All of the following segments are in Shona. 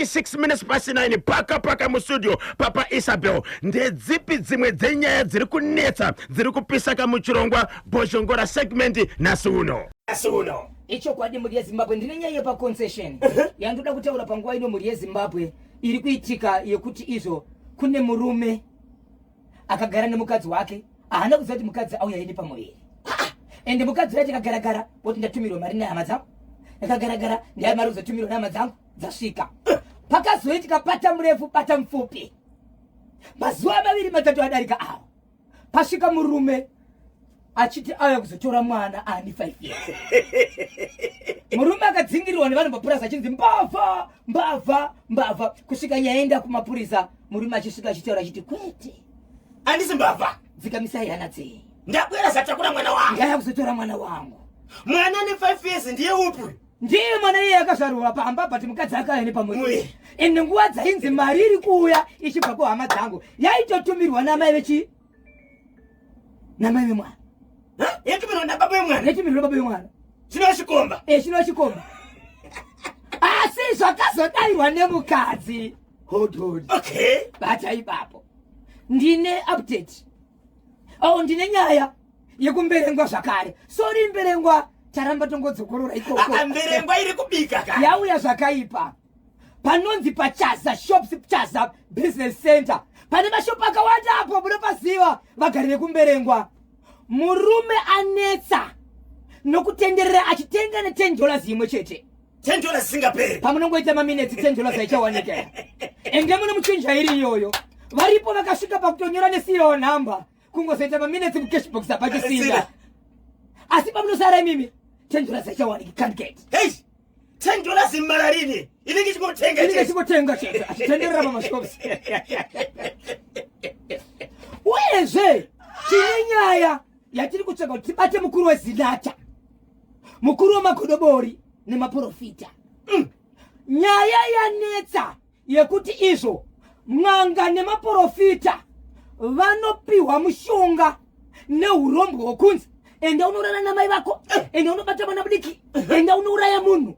6 minutes past 9, paka paka mustudio. Papa Isabel, ndedzipi dzimwe dzenyaya dziri kunetsa, dziri kupisa kamuchirongwa Bhozhongora segment nhasi uno, nhasi uno? Ichokwadi, mhuri yeZimbabwe, ndine nyaya yepaconcession yandoda kutaura panguva ino, mhuri yeZimbabwe, iri kuitika yekuti izvo kune murume akagara nemukadzi wake, haana kuziva kuti mukadzi auya ine pamuviri. Ende mukadzi uya tikagaragara woti ndatumirwa mari nehama dzangu, ndakagaragara ndaya mari kuzotumirwa nehama dzangu dzasvika. Pakazoitika pata murefu pata mupfupi, mazuva 2 3 adarika awo, pasvika murume achiti auya kuzotora mwana ani 5 years. Murume akadzingirirwa nevanhu mapurisa achinzi mbavha, mbavha, mbavha, kusvika nyaenda kumapurisa. Murume achisvika achitaura achiti kwete, handisi mbavha, dzikamisai hana dzenyu, ndabwera zatakura mwana wangu, ndaya kuzotora mwana wangu. Mwana ne 5 years ndiye upi? Ndiye mwana iye akazvarwa pamba, but mukadzi akauya nepamuviri. Ende nguva dzainzi mari iri kuuya ichibva kuhama dzangu yaitotumirwa namai vechi namai vemwana. Yatumirwa nababa vemwana? Yatumirwa nababa vemwana. Chino chikomba? E, chino chikomba. Asi zvakazodayirwa nemukadzi, hold hold. Bata ipapo, ndine update. Oh, ndine nyaya yekuMberengwa zvakare. Sorry Mberengwa, taramba tongodzokorora ikoko. Mberengwa iri kubika ka. Yauya zvakaipa. Panonzi paChaza Shops, Chaza Business Center, pane mashopu akawanda apo, munopaziva vagari vekuMberengwa. Murume anetsa nokutenderera achitenga ne10 dollars imwe chete. 10 dollars singaperi. Pamunongoita maminutes, 10 dollars aichawanika. Ende muno muchinja iri iyoyo. Varipo vakasvika pakutonyora neserial number, kungozoita maminutes mucashbox apachisina, asi pamunosara imimi 10 dollars aichawanika, can't get. Hey, 10 dollars mararini inenge chingotenga. Inenge chingotenga chete achitenderera pamashops. Uyezve tine nyaya yatiri kutsvaga kuti tibate mukuru weZinata, mukuru wemagodobori nemaprofita. Nyaya yanetsa yekuti izvo n'anga nemaprofita vanopiwa mushonga neurombwa hwokunzi enda unorara namai vako, enda unobata mwana mudiki, enda unouraya munhu.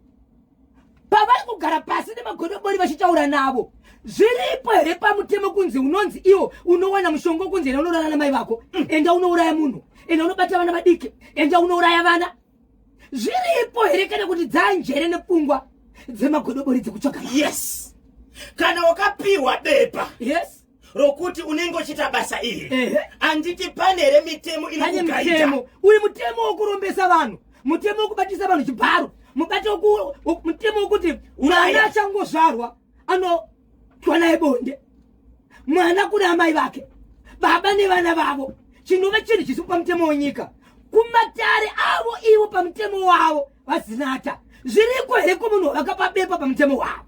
Pavari kugara pasi nemagodobori vachitaura navo, zviripo here pamutemo kunzi unonzi iwo unowana mushonga wokunzi enda unorara namai vako, enda unouraya munhu, enda unobata vana vadiki, enda unouraya vana? Zviripo here, kana kuti dzanjere nepfungwa dzemagodobori dzekutsvaga mari? Yes, kana wakapiwa bepa rokuti unenge uchiita basa iri, handiti pane here mitemo Pane inokugaita? Mutemo uyu, mutemo wokurombesa vanhu, mutemo wekubatisa vanhu chibharo, mubato mutemo wokuti mwana Uraya. achangozvarwa anotwa naye bonde, mwana kuna amai vake, baba nevana vavo, chinova chinhu chisipo pamutemo wenyika. Kumatare avo ivo pamutemo wavo vaZinata, zviriko here kumunhu wavakapa bepa pamutemo wavo?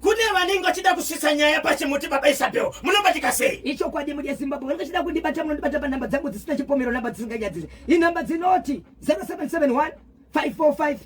Kune vanenge vachida kusvitsa nyaya pachimuti, baba Isabel, munobatika sei? Ichokwadi, mhuri yeZimbabwe, vanenge vachida kundibata, munondibata panhamba dzangu dzisina chipomero, nhamba dzisinganyadziri, inhamba dzinoti 0771 545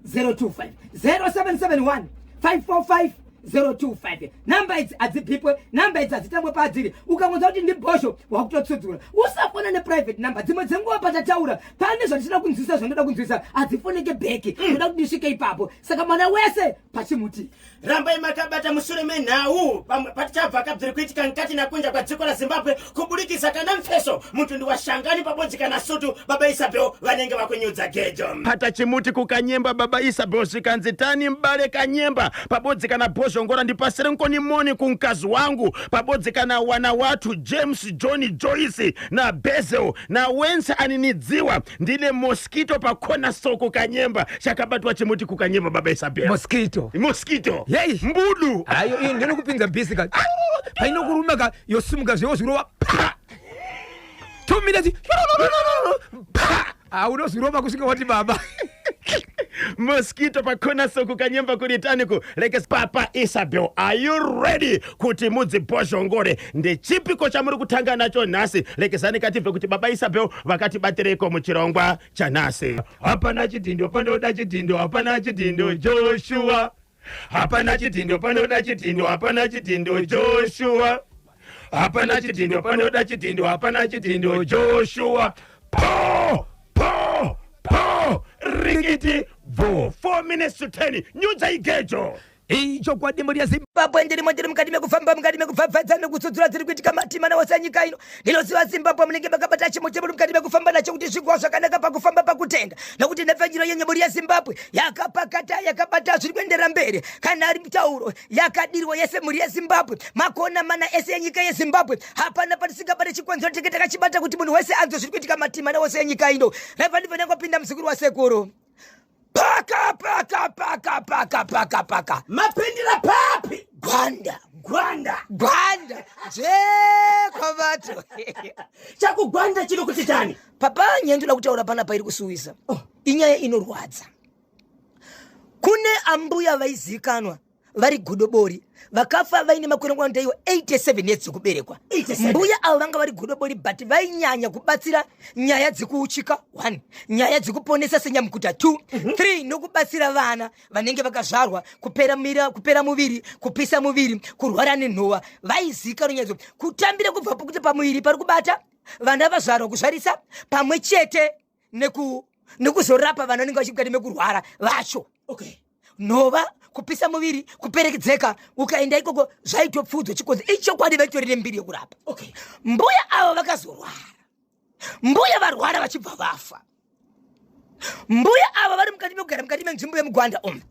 025, 0771 545 025. Nhamba idzi hadzibhipwe, nhamba idzi hadzitambwe padziri. Ukangonzwa kuti ndibhosho, wakutotsudzura. Usafona neprivate number. Dzimwe dzenguva patataura pane zvandisina kunzwisa, zvandoda kunzwisa, hadzifoneke back. Ndoda kuti ndisvike ipapo. Saka mwana wese pachimuti. Rambai makabata. Mushure menhau patichabva kabziri kuitika mukati nakunja kwadziko raZimbabwe kubudikidza kana mfeso mutundu washangani pabodzi kana sutu, baba Isabel vanenge vakunyudza gejo. Pata chimuti kuKanyemba, baba Isabel, zvikanzi tani mbale Kanyemba pabodzi kana Bhozhongora, ndipasire nkoni moni kunkazi wangu pabodzi kana wana watu James, John, Joyce naBezel naWense aninidziwa. Ndine mosquito pakona soko Kanyemba. Chakabatwa chimuti kuKanyemba, baba Isabel. Mosquito. Mosquito. Yei. Mbudu. Hayo, iyo ndinokupinza bhisi ka, painokuruma ka, yosimuka zvewo zvirova pa 2 minutes pa, haunozvirova kusvika wati baba. Mosquito pakona soko Kanyemba kuritaniko like. Papa Isabel, are you ready kuti mudzibhozhongore? Ndechipiko chamuri kutanga nacho nhasi? Lekezani katibve kuti baba Isabel vakatibatireko muchirongwa chanhasi. Hapana chidhindo panoda chidhindo, hapana chidhindo Joshua, hapana chidhindo panoda chidhindo, hapana chidhindo Joshua, hapana chidhindo panoda chidhindo, hapana chidhindo Joshua. Po po po, rikiti bvo, 4 minutes to 10, nyudza igejo. Ichokwadi mhuri yeZimbabwe, ndirimo ndiri mukati mekufamba, mukati mekubvabvadza nekutsudzura dziri kuitika matima nawose anyika ino. Ndinoziva Zimbabwe munenge makabata chimuti muri mukati mekufamba nacho kuti zvigwa zvakanaka pakufamba pakutenda, nokuti nhepfenyuro yenyu mhuri yeZimbabwe yakapakata, yakabata zviri kuenderera mberi. Kana ari mutauro yakadirwa yese mhuri yeZimbabwe, makona mana ese enyika yeZimbabwe, hapana patisingabate chikonzero tenge takachibata kuti munhu wese anzwe zviri kuitika matima nawose enyika ino. Raibva ndibva ndangopinda muzukuru wasekuru. Paka paka paka paka paka paka. Mapindira papi? Gwanda. Gwanda. Gwanda. Jekwabato. Chakugwanda chiri kuti chani? Papa, nyaya ndinoda kutaura panapa iri kusuwisa. Oh. Inyaya inorwadza. Kune ambuya vaizikanwa vari godobori vakafa vaine makore ngwandaiwo 87 years dzekuberekwa. Mbuya avo vanga vari godobori, but vainyanya kubatsira nyaya dzekuuchika 1, nyaya dzekuponesa senyamukuta 2, 3 nokubatsira vana vanenge vakazvarwa kupera, mira, kupera muviri, kupisa muviri, kurwara nenhova. Vaizikanwa nyaya kutambira kubva pokuti pamuviri pari kubata vana vazvarwa, kuzvarisa pamwe chete nekuzorapa vana vanenge vachikati mekurwara vacho. Okay. Nhova, kupisa muviri, kuperekedzeka, ukaenda ikoko zvaitopfuudzwa chikonzi ichokwadi vaitori nembiri yekurapa. Okay. Mbuya avo vakazorwara, mbuya varwara vachibva vafa. Mbuya ava vari mukati mekugara mukati menzvimbo yemugwanda umu.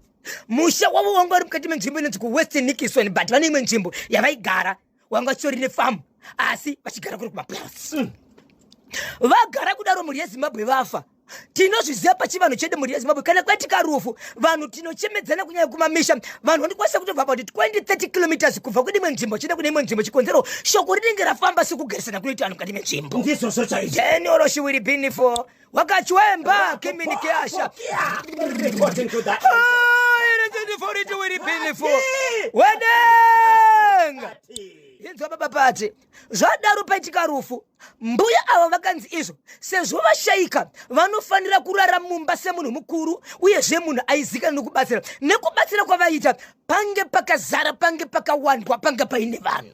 Musha wavo wanga uri mukati menzvimbo inonzi kuWest Nikison, but vane imwe nzvimbo yavaigara wanga vachitori nefamu, asi vachigara kuri kumapurasi. Vagara kudaro mhuri yeZimbabwe vafa. Tinozviziva pachivanhu chedu mhuri yeZimbabwe, kana kwaitika rufu vanhu tinochemedzana, kunyanya kumamisha. Vanhu vanokwanisa kutobva about 20 30 kilometers kubva kune imwe nzvimbo chienda kune imwe nzvimbo. Chikonzero, shoko rinenge rafamba sekugarisana kunoita vanhu mukati menzvimbo. Ndizvozvo chaizvo. Jenoro shiwiri binifo wakachwemba kimini kiasha. According to that. Wedenga inzwa baba pati zvadaro paitika rufu, mbuya ava vakanzi izvo sezvo vashaika vanofanira kurara mumba semunhu mukuru, uyezve munhu aizikanwa nekubatsira. Nekubatsira kwavaita pange pakazara, pange pakawandwa, pange paine vanhu,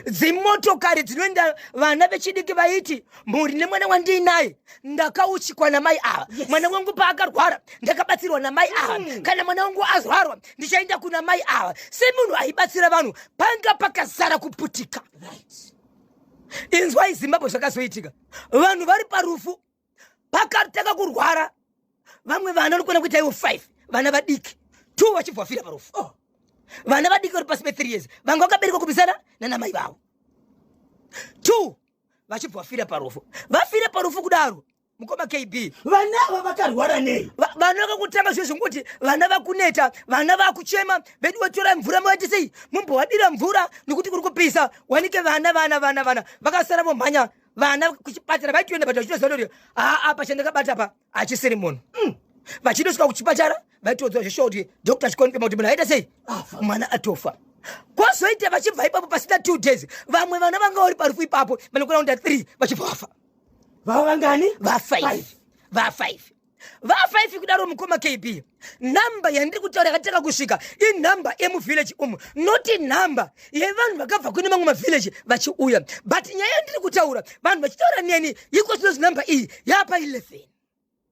dzimotokari dzinoenda vana vechidiki vaiti mhuri nemwana wandiinaye ndakauchikwa namai ava. Mwana wangu paakarwara ndakabatsirwa namai ava. Kana mwana wangu arwarwa ndichaenda kuna mai ava. Semunhu aibatsira vanhu panga pakazara kuputika. Inzwai Zimbabwe, zvakazoitika vanhu vari parufu pakatanga kurwara vamwe vana vanokona kuita ivo 5 vana vadiki, 2 vachibva vafira parufu. Oh. Vana vadiki vari pasi pe3 years vanga vakaberekwa kumisana nanamai vavo, 2 vachibva vafira parufu. Vafira parufu kudaro, mukoma KB, Vana ava vakarwara nei? Vana vakakutanga zvezvo ngokuti vana vakuneta, vana vakuchema, vedu vatora mvura mavaiti sei, mumbovadira mvura nekuti kuri kupisa. Wanike vana vana vana vana vakasara vomhanya vana kuchipatara, vaitoenda but vachitoziva kuti aa pachandakabata pa hachisiri munhu. Vachitosvika kuchipatara vaitodzwa zveshuwa kuti doctor achiconfirma kuti munhu aita sei, mwana atofa. Kwozoita vachibva ipapo pasina 2 days vamwe vana vanga vari parufu ipapo vanokona kuenda 3 vachibva vafa. Vava vangani? Va5, va5, va5 kudaro, mukoma KB, nhamba yandiri kutaura yakatanga kusvika inhamba yemuvillage umu, noti nhamba yevanhu vakabva kune mamwe mavillage vachiuya. But nyaya yandiri kutaura vanhu vachitaura neni iko zvinozi nhamba iyi yapa 11.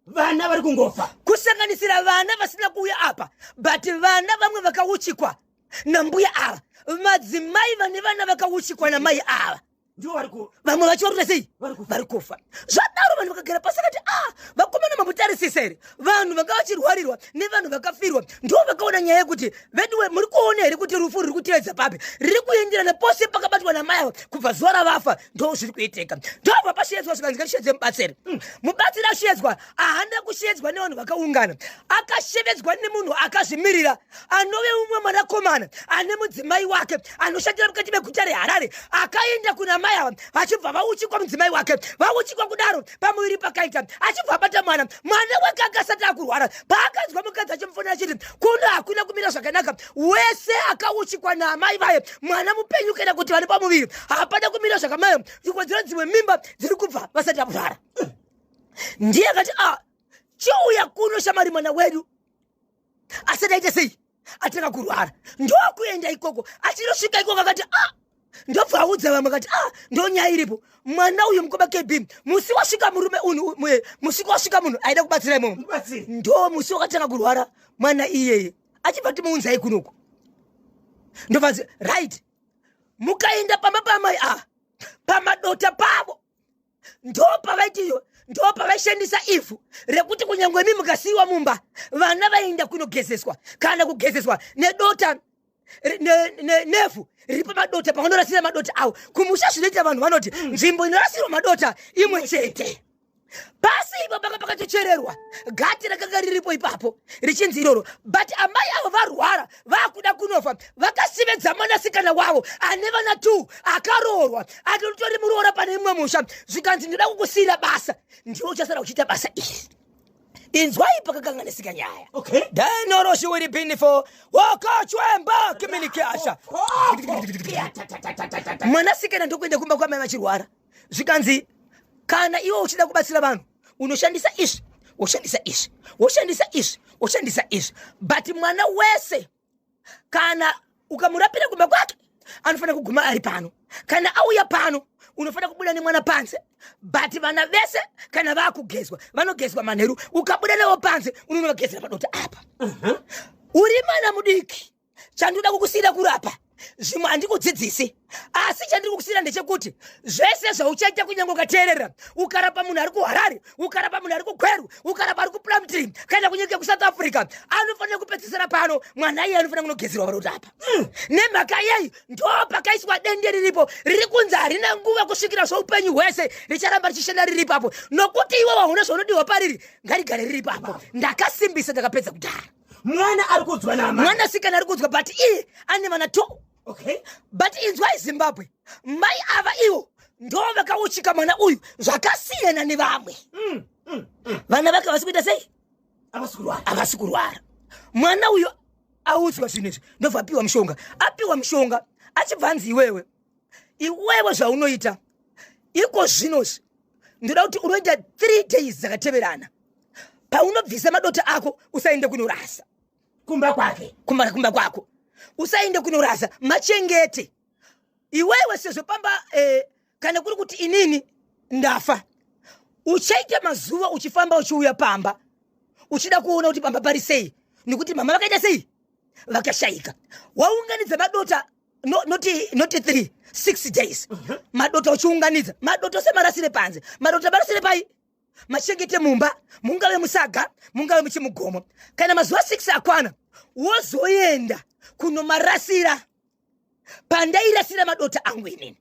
Vana vari kungofa. Kusanganisira vana vasina kuuya apa, but vana vamwe vakauchikwa nambuya ava, madzimai vane vana vakauchikwa namai ava. Ndivo vari ku Vamwe vacho vari kuita sei? Vari kufa. Vari kufa. Zvadaro vanhu vakagara pasi vakati, a vakomana, mambotarisisa here vanhu vanga vachirwarirwa nevanhu vakafirwa? Ndo vakaona nyaya yekuti veduwe, muri kuona here kuti rufu ruri kutevedza papi, riri kuenderana pose pakabatwa namai ava kubva zuva ravafa? Ndo zviri kuitika. Ndobva pashedzwa, zvikanzi ngatishedze mubatsiri. Mubatsiri ashedzwa, haana kushedzwa nevanhu vakaungana, akashevedzwa nemunhu akazvimirira anove mumwe mwanakomana ane mudzimai wake anoshandira mukati meguta reHarare. Akaenda kuna mai ava vachibva vauchikwa mudzimai wake. Vauchikwa kudaro pamuviri pakaita, achibva abata mwana. Mwana wake akasati akurwara paakanzwa mukadzi achimufonera achiti kuno hakuna kumira zvakanaka, wese akauchikwa naamai vaye mwana mupenyu kana kuti vane pamuviri hapana kumira zvakamaya, ikodzero dzimwe mimba dziri kubva vasati vakuzvara. Ndiye akati, a chiuya kuno shamari, mwana wedu asati aita sei, atanga kurwara. Ndokuenda ikoko, achinosvika ikoko akati, a ndobva audza vamwe akati, a ndo nyaya iripo, mwana uyu, mukoma KB, musi wasvika murume uyu, musi wasvika munhu aida kubatsira imomo, Mubatsiri. ndo musi wakatanga kurwara mwana iyeye. Achibva timuunzai kunoku. Ndovanzi right, mukaenda pamba pamai ava, pamadota pavo ndo pavaitiyo, ndo pavaishandisa ivhu rekuti kunyange mi mukasiyiwa mumba, vana vaienda kunogezeswa kana kugezeswa nedota nevhu riri pamadota pavanorasira madota avo kumusha. Zvinoita vanhu vanoti nzvimbo inorasirwa madota imwe chete. Pasi ipo panga pakatochererwa gati rakanga riripo ipapo richinzi iroro. But amai avo varwara, vakuda kunofa, vakasivedza mwanasikana wavo ane vana 2, akaroorwa, atotori muroora pane imwe musha. Zvikanzi, "Ndoda kukusiyira basa, ndiwe uchasara uchiita basa iri." Inzwai pakakanganisika nyaya. Dainoro pinifo wakachwemba kiminikasha. Mwanasikana ndokuenda kumba kwamai vachirwara. Zvikanzi, kana iwe uchida kubatsira vanhu, unoshandisa izvi, woshandisa izvi, woshandisa izvi, woshandisa izvi. But mwana wese kana ukamurapira kumba kwake, anofanira kuguma ari pano. Kana auya pano, unofanira kubuda nemwana panze. But vana vese kana vaakugezwa, vanogezwa manheru. Ukabuda navo panze, unonovagezera padota apa. Uri mwana mudiki, chandoda kukusiyira kurapa, zvimwe handikudzidzisi, asi chandiri kukusiyira ndechekuti zvese zvauchaita, kunyange ukateerera, ukarapa munhu ari kuHarare, ukarapa munhu ari kuGweru, ukarapa ari kuPlumtree, kana kunyika kuSouth Africa, anofanira kupedzisira pano. Mwana iye anofanira kunogezerwa padota apa. Nemhaka yei? Ndo pakaiswa dende riripo riri kunzi harina nguva, kusvikira zvoupenyu hwese richaramba richishanda riri ipapo, nokuti iwe wauna zvaunodiwa pariri, ngarigare riri ipapo. Ndakasimbisa, ndakapedza kudhara. Mwana ari kuudzwa naamai. Mwanasikana ari kuudzwa, but iye ane vana two. But inzwai Zimbabwe, mai ava ivo ndo vakauchika mwana uyu zvakasiyana nevamwe. Vana vake havasi kuita sei? Havasi kurwara. Havasi kurwara. Mwana uyu audzwa zvinhu izvi, ndobva apiwa mushonga. Apiwa mushonga, achibva anzi, "Iwewe, iwewe zvaunoita iko zvinozvi, ndoda kuti unoita 3 days dzakateverana, paunobvisa madota ako usaende kunorasa kumba kwake. Kumba kwako usaende kunorasa, machengete iwewe sezvo pamba kana kuri kuti inini ndafa, uchaita mazuva uchifamba uchiuya pamba uchida kuona kuti pamba pari sei, nekuti mama vakaita sei, vakashayika." Waunganidza madota, no, noti 3 6 days, madota uchiunganidza madota, usamarasire panze. Madota marasire pai? Machengete mumba, mungave musaga, mungave muchimugomo. Kana mazuva 6 akwana, wozoenda kunomarasira pandairasira madota angu inini.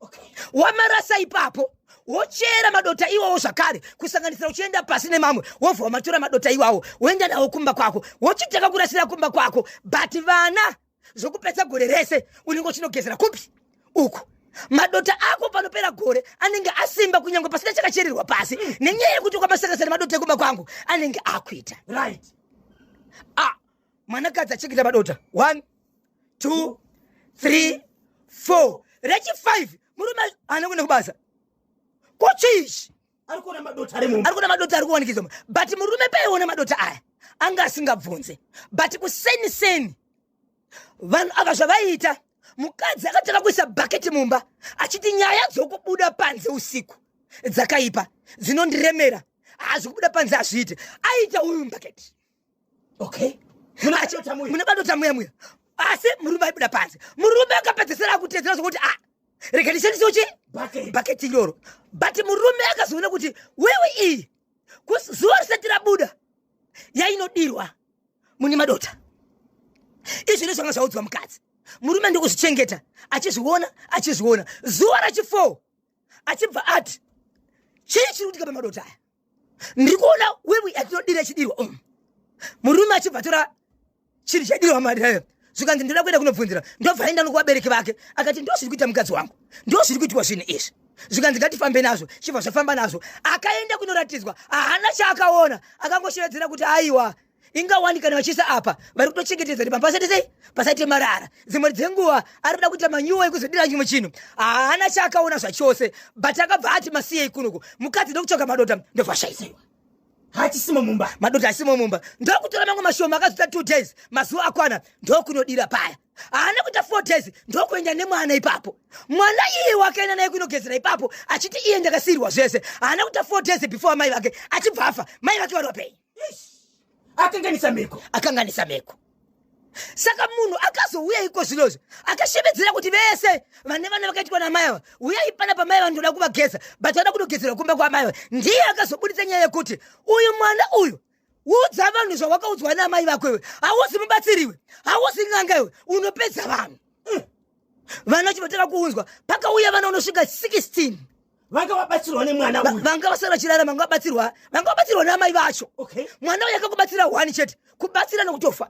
Wamarasa ipapo, wochera madota iwawo zvakare, kusanganisira uchienda pasi nemamwe, wobva wamatora madota iwawo, woenda nawo kumba kwako, wochitanga kurasira kumba kwako. But vana zvokupedza gore rese unenge uchinogezera kupi? Uku. Madota ako panopera gore anenge asimba, kunyange pasina chakachererwa pasi, nenyaya yekuti ukamasanganisa nemadota ekumba kwangu, anenge akuita. Ah, mwanakadzi achengeta madota 1 2 3 4, rechi5 murume haana kuenda kubasa. Kochiichi? Ari kuona madota ari mumba. Ari kuona madota ari kuwanikidzwa, but murume paiona madota aya anga asingabvunze. But kuseni seni, vanhu ava zvavaiita, mukadzi akatanga kuisa bhaketi mumba achiti, "Nyaya dzokubuda panze usiku dzakaipa, dzinondiremera, hazvikubuda panze hazviite." Aita uyu mubhaketi. Muna madota muya. Mune madota muya muya, asi murume aibuda panze. Murume akapedzesera akutedzera zvokuti, "A, rega ndishandisewo chi Bucket." Bhaketi iroro. But murume akazoona kuti wewe iyi zuva risati rabuda yainodirwa mune madota. Izvi ndozvanga zvaudzwa mukadzi. Murume ndokuzvichengeta, achizviona, achizviona. Zuva rachi4 achibva ati, "Chii chiri kuitika pamadota aya? Ndiri kuona wewe yatinodira ichidirwa umu." Murume achibva atora chinhu chadirwa madirayo. Zvikanzi, "Ndoda kuenda kunobvunzira." Ndobva aenda nokuvabereki vake, akati, "Ndo zviri kuita mukadzi wangu, ndo zviri kuitwa zvinhu izvi." Zvikanzi, "Ngatifambe nazvo." Chibva zvafamba nazvo, akaenda kunoratidzwa, haana chaakaona. Akangoshevedzera kuti, "Aiwa, ingawani kana vachiisa apa, vari kutochengetedza kuti pamba pasaite sei? Pasaite marara. Dzimwe dzenguva ari kuda kuita manyuwa ekuzodira chimwe chinhu." Haana chaakaona zvachose, but akabva ati, "Masiyei kunoku." Mukadzi ndokutsvaga madota, ndobva ashaisiwa. Hachisimo mumba. Madota asimo mumba. Ndokutora mamwe mashoma, akazoita 2 days, mazuva akwana, ndokunodira paya. Haana kuita 4 days, ndokuenda nemwana ipapo. Mwana iye wakaenda naye kunogezera ipapo, achiti iye, "Ndakasiyirwa zvese." Haana kuita 4 days before mai vake achibva afa. Mai vake vari vapenyu. Akanganisa mhiko. Akanganisa mhiko. Saka munhu akazouya iko zvinozvi akashevedzera kuti vese vane vana vakaitwa namai ava, uyai pana pamai vanotoda kuvageza, but vada kutogezerwa kumba kwamai ava. Ndiye akazobuditsa nyaya yekuti uyu mwana uyu, udza vanhu zvawakaudzwa namai vako iwe, hauzi mubatsiriwe, hauzi n'anga iwe, unopedza vanhu. Vana vachivatanga kuunzwa, pakauya vana unosvika 16 vanga vabatsirwa nemwana uyu, vanga vasara vachirarama, vanga vabatsirwa namai vacho. Mwana uyu akakubatsira one chete, kubatsira nokutofa.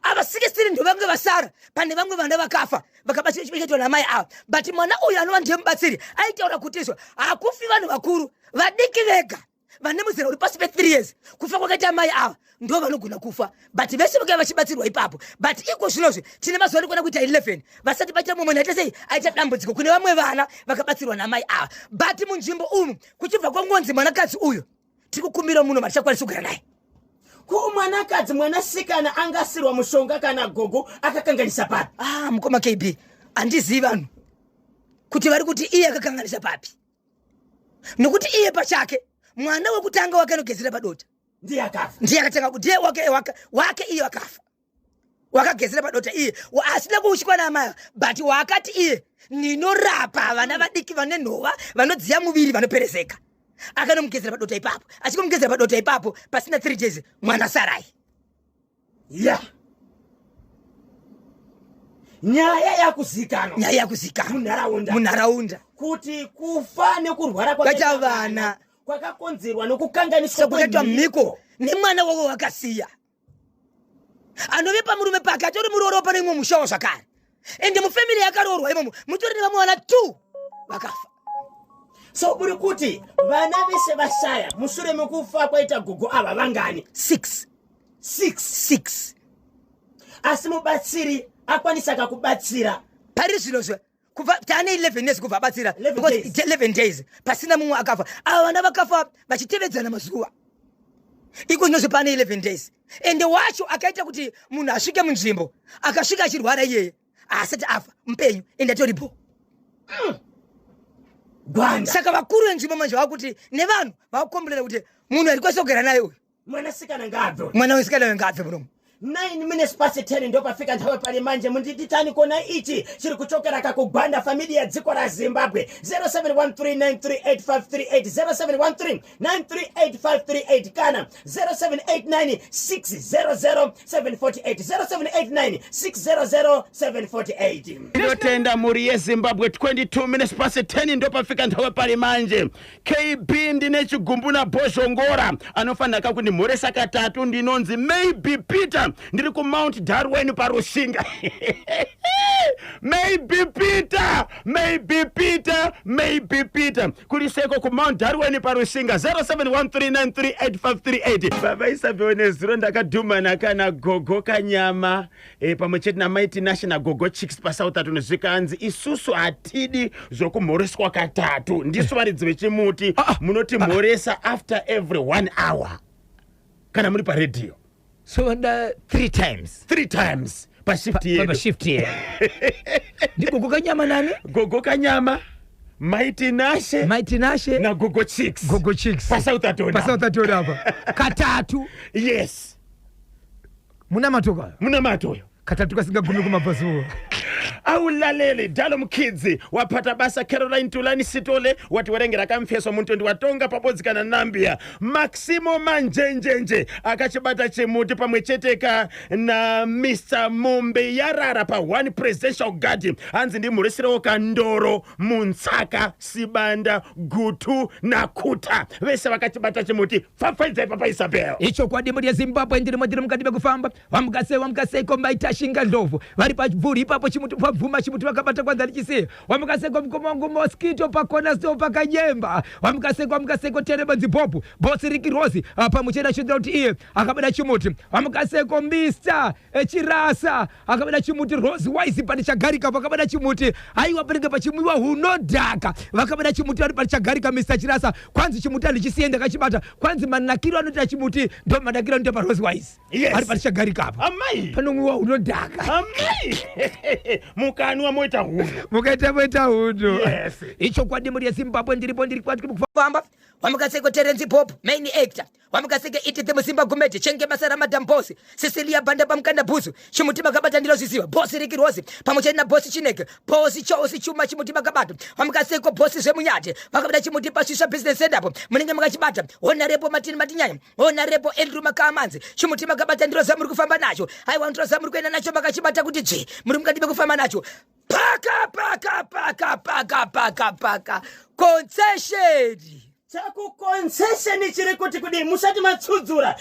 Ava 16 ndo vange vasara, pane vamwe vana vakafa vakabatsirwa namai ava, but mwana uyu anova ndiye mubatsiri aitaura kuti izvo hakufi vanhu vakuru, vadiki vega vane muzera uri pasi pe3 years, kufa kwakaita mai ava ndo vanogona kufa, but vese vakaiva vachibatsirwa ipapo. But iko zvinozvi tine mazuva anokwana kuita 11 vasati paita mumwe munhu aita sei, aita dambudziko kune vamwe vana vakabatsirwa namai ava. But munzvimbo umu kuchibva kwangonzi mwanakadzi uyu tiri kukumbira muno matichakwanisi kugara naye. Ko mwanakadzi, mwanasikana angasirwa mushonga kana gogo akakanganisa papi? Ah, mukoma KB, handizivi vanhu kuti vari kuti iye akakanganisa papi, nokuti iye pachake mwana wekutanga wake anogezera padota ndiye akafa. Ndiye akatanga, ndiye wake iye akafa, wakagezera padota iye asina kuuchikwa naamai, but waakati iye ndinorapa vana vadiki vane nhova, vanodziya muviri, vanoperezeka, akanomugezera padota ipapo. Achikomugezera padota ipapo, pasina 3 days mwana sarai. Ya, nyaya yakuzikanwa. Nyaya yakuzikanwa. Munharaunda. Munharaunda. Kuti kufa nekurwara kwaita vana kwakakonzerwa nokukanganiswa sekukaitwa mhiko nemwana wavo wakasiya anove pamurume pake, atori murooro pane imwe mushawo zvakare. Ende mufamily yakaroorwa imomo mutori nevamwe vana two vakafa. So uri kuti vana vese vashaya mushure mekufa kwaita gogo ava vangani? Six. Six? Six. Asi mubatsiri akwanisa kakubatsira? Pari zvinozvo kubva taane 11 years kubva abatsira. 11 Because days. 11 days pasina mumwe akafa. Ava vana vakafa vachitevedzana mazuva. Iko zvinozvo pane 11 days, ende wacho akaita kuti munhu asvike munzvimbo, akasvika achirwara iyeye, haasati afa, mupenyu, ende atoripo. Gwanda. Saka vakuru venzvimbo manje vakuti nevanhu vakukomborera kuti munhu ari kwese kugara naye uyu. Mwanasikana ngaabve. Mwana wesikana uyu ngaabve munomu. 9 minutes past 10 ndopafika nthawe pali manje. Mundititani kona ichi chiri kuchokera kakugwanda family ya dziko la Zimbabwe. 0713938538, 0713938538 kana 0789600748, 0789600748. Ndinotenda mhuri yeZimbabwe. 22 minutes past 10 ndopafika nthawe pali manje. KB, ndine chigumbu nabhozhongora anofanira kakundimhoresa katatu. Ndinonzi Maybe Peter, ndiri kuMount Darwin paRushinga. Maybe Peter, Maybe Peter, Maybe Peter, kuri seko kuMount Darwin paRushinga? 0713938538. Baba Isabel, nezuro ndakadhumana kana gogo Kanyama pamwe chete namaiti National Gogo Chicks paSouth Atoni, zvikanzi isusu hatidi zvokumhoreswa katatu, ndisu varidzi vechimuti. Munotimhoresa after every one hour kana muri paredhiyo. So vanoda three times? Three times pashift yedu. Pashift yedu. Ndigogo Kanyama nani? Gogo Kanyama, Maiti Nashe. Maiti Nashe. Nagogo Chicks. Gogo Chicks. PaSouth Atoni. PaSouth Atoni apa katatu. Yes. Muna matoka. Muna matoyo. Katatu kasingagumi kumabvazuva. Awulaleli dalo mukidzi wapata basa. Caroline Tulani Sitole watiwerengera kamfeso mutondi watonga pabodzi kana Nambia. Maximo Manjenjenje akachibata chimuti pamwe chete ka na Mr Mombe Yarara pa1 Presidential Guard. Hanzi ndimhurisirewo kandoro Muntsaka, Sibanda, Gutu naKuta, vese vakachibata chimuti. Pfapfaidzai papa Isabel. Ichokwadi, mhuri yeZimbabwe, ndirimo, ndiri mukati mekufamba. Vamukasei, vamukasei, kombaita shinga ndlovu vari pabvuri ipapo, chimuti pabvuma, chimuti vakabata kwanza richisiya. Wamukaseko mukoma wangu Mosquito pakona sto pakanyemba. Wamukaseko, wamukaseko Terebenzi Bob Bosi Riki Rosi pamwe chete achiitira kuti iye akabata chimuti. Wamukaseko Mr Chirasa akabata chimuti. Rose Wise panichagarika vakabata chimuti. Aiwa, panenge pachimwiwa hunodhaka vakabata chimuti vari panichagarika. Mr Chirasa, kwanzi chimuti handichisiye ndakachibata. Kwanzi manakiro anoita chimuti ndo manakiro anoita paRose Wise. Ari panichagarika apa. Amai. Panomwiwa hunodhaka. zvinodhaka. Amai, mukanwa moita hunhu. Mukaita moita hunhu. Yes. Ichokwadi mhuri yeZimbabwe, ndiripo, ndiri kwati kufamba. Wamukaseko Terence Pop, main actor. Wamukaseke Edith Musimba Gumete, Chenge Basa raMadam Boss, Cecilia Banda Pamukanda Bhuzu, Chimuti Makabata ndinozviziva, Boss Ricky Rose, pamwe chete naBoss Chineke, Boss Chose Chuma Chimuti Makabata, Wamukaseko Boss Zvemunyate, vakabata Chimuti paShisha Business Center apo, munenge makachibata, Honarepo Martin Matinyanya, Honarepo Andrew Makamanzi, Chimuti Makabata ndinoziva muri kufamba nacho, aiwa ndinoziva muri kuenda nacho makachibata kuti dzvi, muri mukati mekufamba nacho. Paka paka paka paka paka paka concession. Chakuconcession chiri kuti kudii? Musati matsudzura,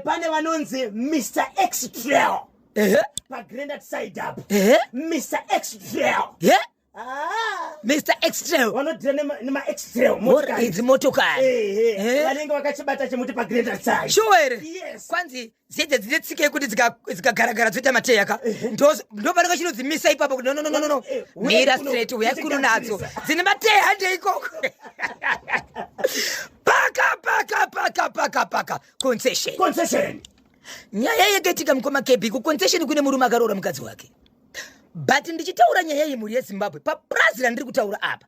pane vanonzi Mr X-Trail. PaGrandad side up. Mr X-Trail. Ah. Mr X-Trail. Vanodhira nema-X-Trail motokari. Idzi motokari. Vanenge vakachibata chimuti paGrandad side. Sure here? Yes. Kwanzi dzidze dzine tsika yekuti dzikagaragara dzoita mateya ka, ndo panenge chinodzimisa ipapo kuti no, no, no, no, no. Uyai Mira kuno, straight, uyai kuno nadzo tichigadzirisa. Dzine mateya, hande ikoko. Paka paka paka paka paka concession. Concession. Nyaya yakaitika, mukoma KB, kuconcession kune murume akaroora mukadzi wake, but ndichitaura nyaya yemhuri yeZimbabwe, papurazi randiri kutaura apa,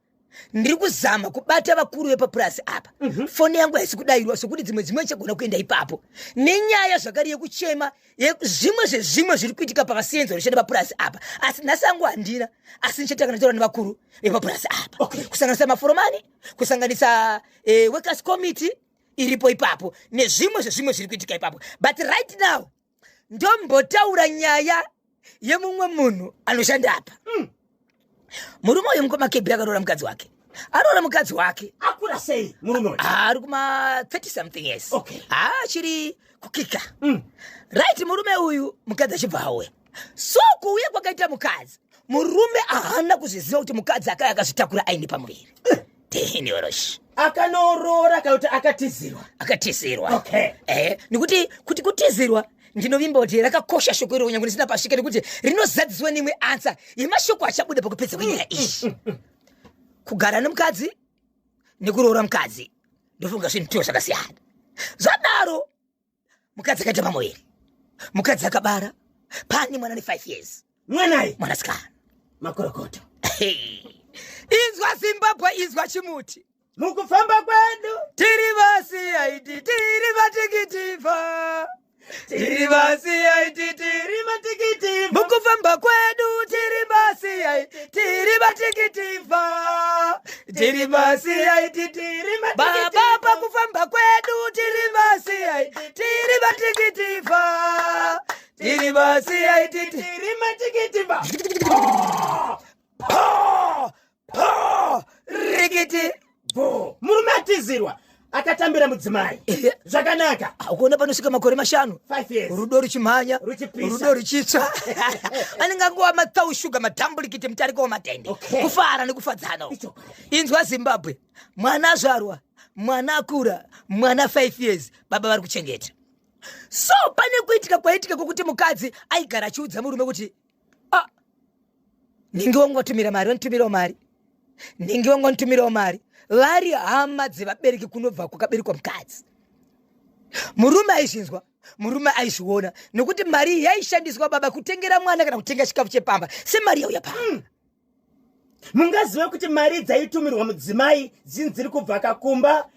ndiri kuzama kubata vakuru vepapurazi apa. Foni yangu haisi kudayirwa, sokuti dzimwe chagona kuenda ipapo nenyaya zvakare yekuchema zvimwe zvezvimwe zviri kuitika pavasenzi vanoshanda papurazi apa. Asi nhasi angu handina, asi ndichatanga ndataura nevakuru vepapurazi apa, kusanganisa maforomani, kusanganisa workers committee iripo ipapo, nezvimwe zvezvimwe zviri kuitika ipapo. But right now ndombotaura nyaya yemumwe munhu anoshanda apa. Murume uyu, mukoma Kebhi, akaroora mukadzi wake, aroora mukadzi wake. Akura sei murume uyu? Ari kuma 30 something years. Achiri kukika. Right, murume uyu, mukadzi achibva auya. So kuuya kwakaita mukadzi, murume ahana kuzviziva kuti mukadzi akaya akazvitakura aine pamuviri. Tehenorosh. Akanoroora kana kuti akatizirwa? Akatizirwa. Nekuti kuti kutizirwa, ndinovimba kuti rakakosha shoko iro, kunyange ndisina pasvika, nekuti rinozadziswa neimwe answer yemashoko achabuda pakupedza kwenyaya iyi. Kugara nemukadzi nekuroora mukadzi, ndofunga zvinhu tiwo zvakasiyana. Zvadaro, mukadzi akaita pamuviri, mukadzi akabara, pane mwana ne5 years. Mwanai? Mwanasikana. Makorokoto. Inzwa Zimbabwe, inzwa chimuti. Mukufamba kwedu tiri vasiyaiti, tiri vatikitiva, tiri vasiyaiti, tiri tiri matikitiva. Mukufamba kwedu tiri vasiyaiti, tiri vatikitiva, tiri vasiyaiti, tiri baba. matikitiva. Pakufamba kwedu tiri vasiyaiti, tiri vatikitiva, tiri vasiyaiti, tiri matikitiva. Pa pa rikiti. Bo murume atizirwa akatambira mudzimai zvakanaka. Ukuona panosvika makore 5, 5 years, rudo ruchimhanya, Ruchipisa. Rudo ruchitsva, anenge angova mathaushuga, madhambulikiti, mutariko wamatende, kufara nekufadzana. Ichokwadi. Inzwa Zimbabwe, mwana azvarwa, mwana akura, mwana 5 years, baba vari kuchengeta. So pane kuitika kwaitika kwokuti mukadzi aigara achiudza murume kuti, ah, ningi wangu vatumira mari, vanitumirawo mari, ningi wangu vanitumirawo mari. Vari hama dzevabereki kunobva kwakaberekwa mukadzi. Murume aizvinzwa, murume aizviona, nekuti mari iyi yaishandiswa baba kutengera mwana kana kutenga chikafu chepamba, semari yauya pamba. Mungazive kuti mari dzaitumirwa mudzimai dzinzi dziri kubva kakumba